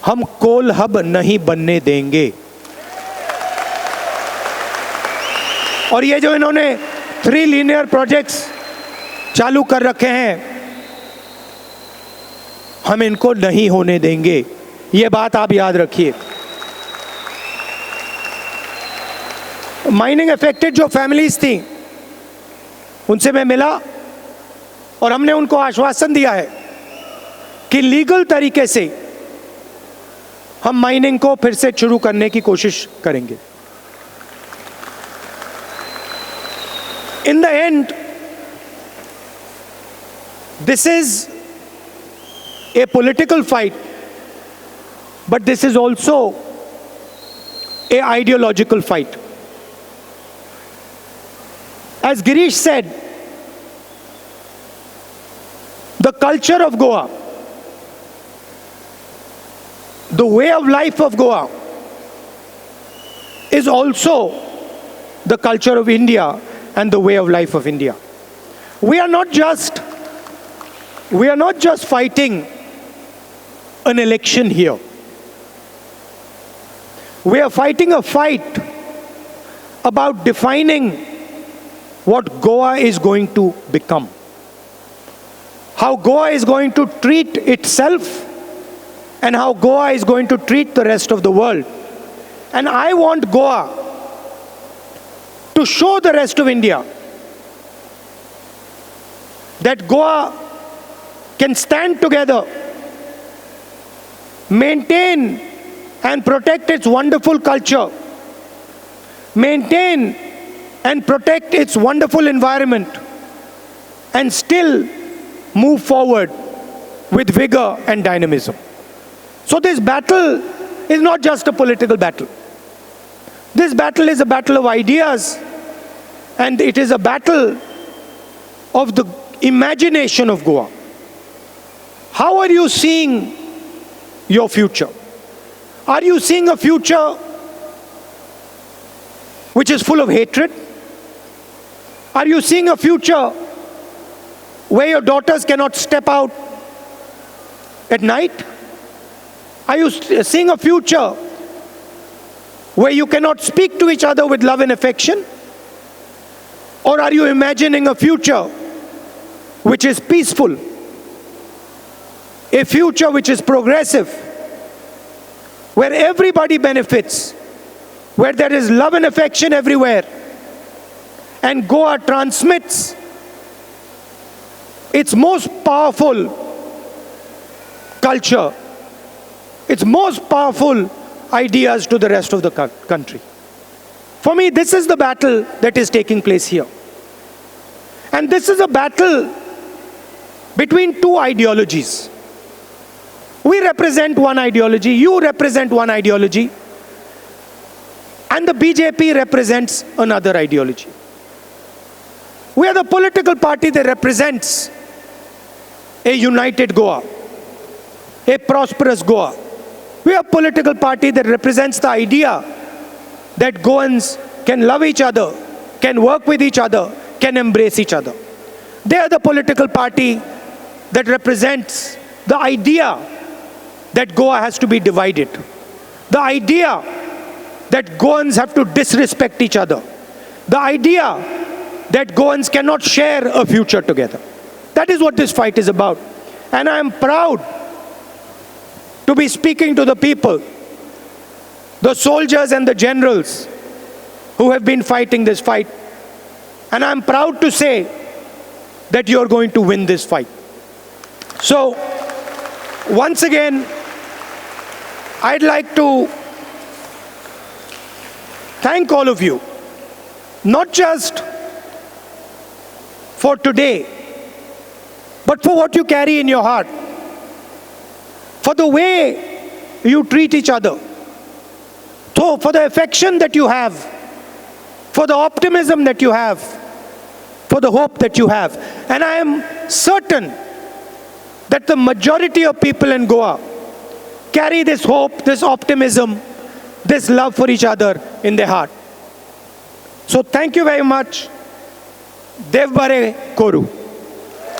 हम कोल हब नहीं बनने देंगे। और ये जो इन्होंने 3 लीनियर प्रोजेक्ट्स चालू कर रखे हैं, हम इनको नहीं होने देंगे। ये बात आप याद रखिए। माइनिंग अफेक्टेड जो फैमिलीज थी उनसे मैं मिला और हमने उनको आश्वासन दिया है कि लीगल तरीके से हम माइनिंग को फिर से शुरू करने की कोशिश करेंगे। In the end, this is a political fight, but this is also a ideological fight. As Girish said, the culture of Goa, the way of life of Goa is also the culture of India and the way of life of India. We are not just fighting an election here. We are fighting a fight about defining what Goa is going to become, how Goa is going to treat itself, and how Goa is going to treat the rest of the world. And I want Goa to show the rest of India that Goa can stand together, maintain and protect its wonderful culture, maintain and protect its wonderful environment, and still move forward with vigor and dynamism. So this battle is not just a political battle. This battle is a battle of ideas, and it is a battle of the imagination of Goa. How are you seeing your future? Are you seeing a future which is full of hatred? Are you seeing a future where your daughters cannot step out at night? Are you seeing a future where you cannot speak to each other with love and affection? Or are you imagining a future which is peaceful, a future which is progressive, where everybody benefits, where there is love and affection everywhere, and Goa transmits its most powerful culture, its most powerful ideas to the rest of the country? For me, this is the battle that is taking place here. And this is a battle between two ideologies. We represent one ideology, you represent one ideology, and the BJP represents another ideology. We are the political party that represents a united Goa, a prosperous Goa. We are a political party that represents the idea that Goans can love each other, can work with each other, can embrace each other. They are the political party that represents the idea that Goa has to be divided, the idea that Goans have to disrespect each other, the idea that Goans cannot share a future together. That is what this fight is about. And I am proud to be speaking to the people, the soldiers and the generals who have been fighting this fight. And I'm proud to say that you're going to win this fight. So, once again, I'd like to thank all of you, not just for today, but for what you carry in your heart, for the way you treat each other, so for the affection that you have, for the optimism that you have, for the hope that you have. And I am certain that the majority of people in Goa carry this hope, this optimism, this love for each other in their heart. So thank you very much. Dev Bare Koru.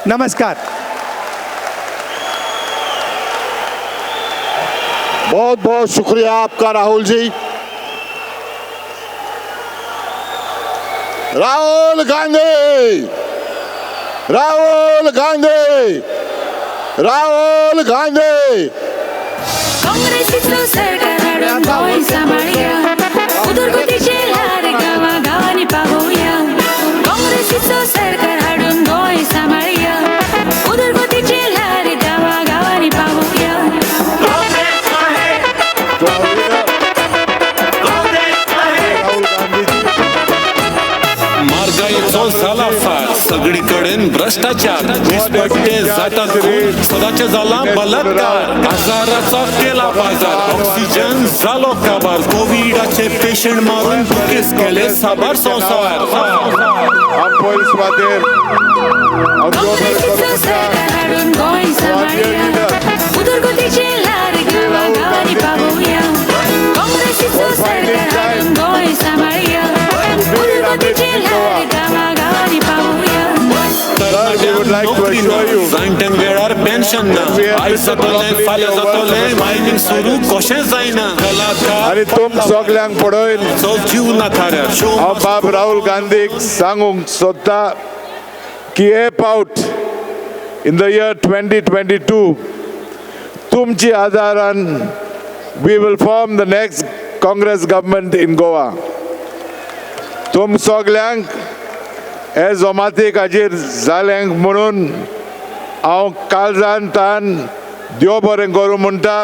Namaskar. बहुत बहुत शुक्रिया आपका राहुल जी। राहुल गांधी, राहुल गांधी, राहुल गांधी। काँग्रेसीचो सरकार हाडून गोंय सांबाळया, उदरगतीचें ल्हार गांवा गांवांनी पावोवया। काँग्रेसीचो सरकार हाडून गोंय सांबाळया, उदरगतीचें ल्हार गांवा गांवांनी पावोवया। म्हारगायेचो जाला फार, सगळीकडेन भ्रष्टाचार, दिसपट्टे जातात खून, सदाचे जाला बलात्कार, हजाराचा केला बाजार, ऑक्सिजन जालो काबार, कोविडाचे पेशंट मारून दुखेस केले साबार संवसार। काँग्रेसीचो सरकार हाडून गोंय सांबाळया, उदरगतीचें ल्हार गांवा गांवांनी पावोवया। काँग्रेसीचो सरकार हाडून गोंय सांबाळया, उदरगतीचें ल्हार गांवा गांवांनी पावोवया। नोकरी ना, जाणट्यांक वेळार पेन्शन ना, आयज जातलें फाल्यां जातलें, मायनींग सुरू कशें जायना, कलाकार आनी तुम सगल्यांक पळोवन जीव ना थाऱ्यार। हांव बाब राहुल गांधीक सांगूंक सोदता की हे पावट इन the year 2022 तुमची आदारान we will form the next Congress government in Goa. तुम सगल्यांक हे जमातीक हाजीर जालें म्हणून हांव काळजान तान देव बरें करूं म्हणटा.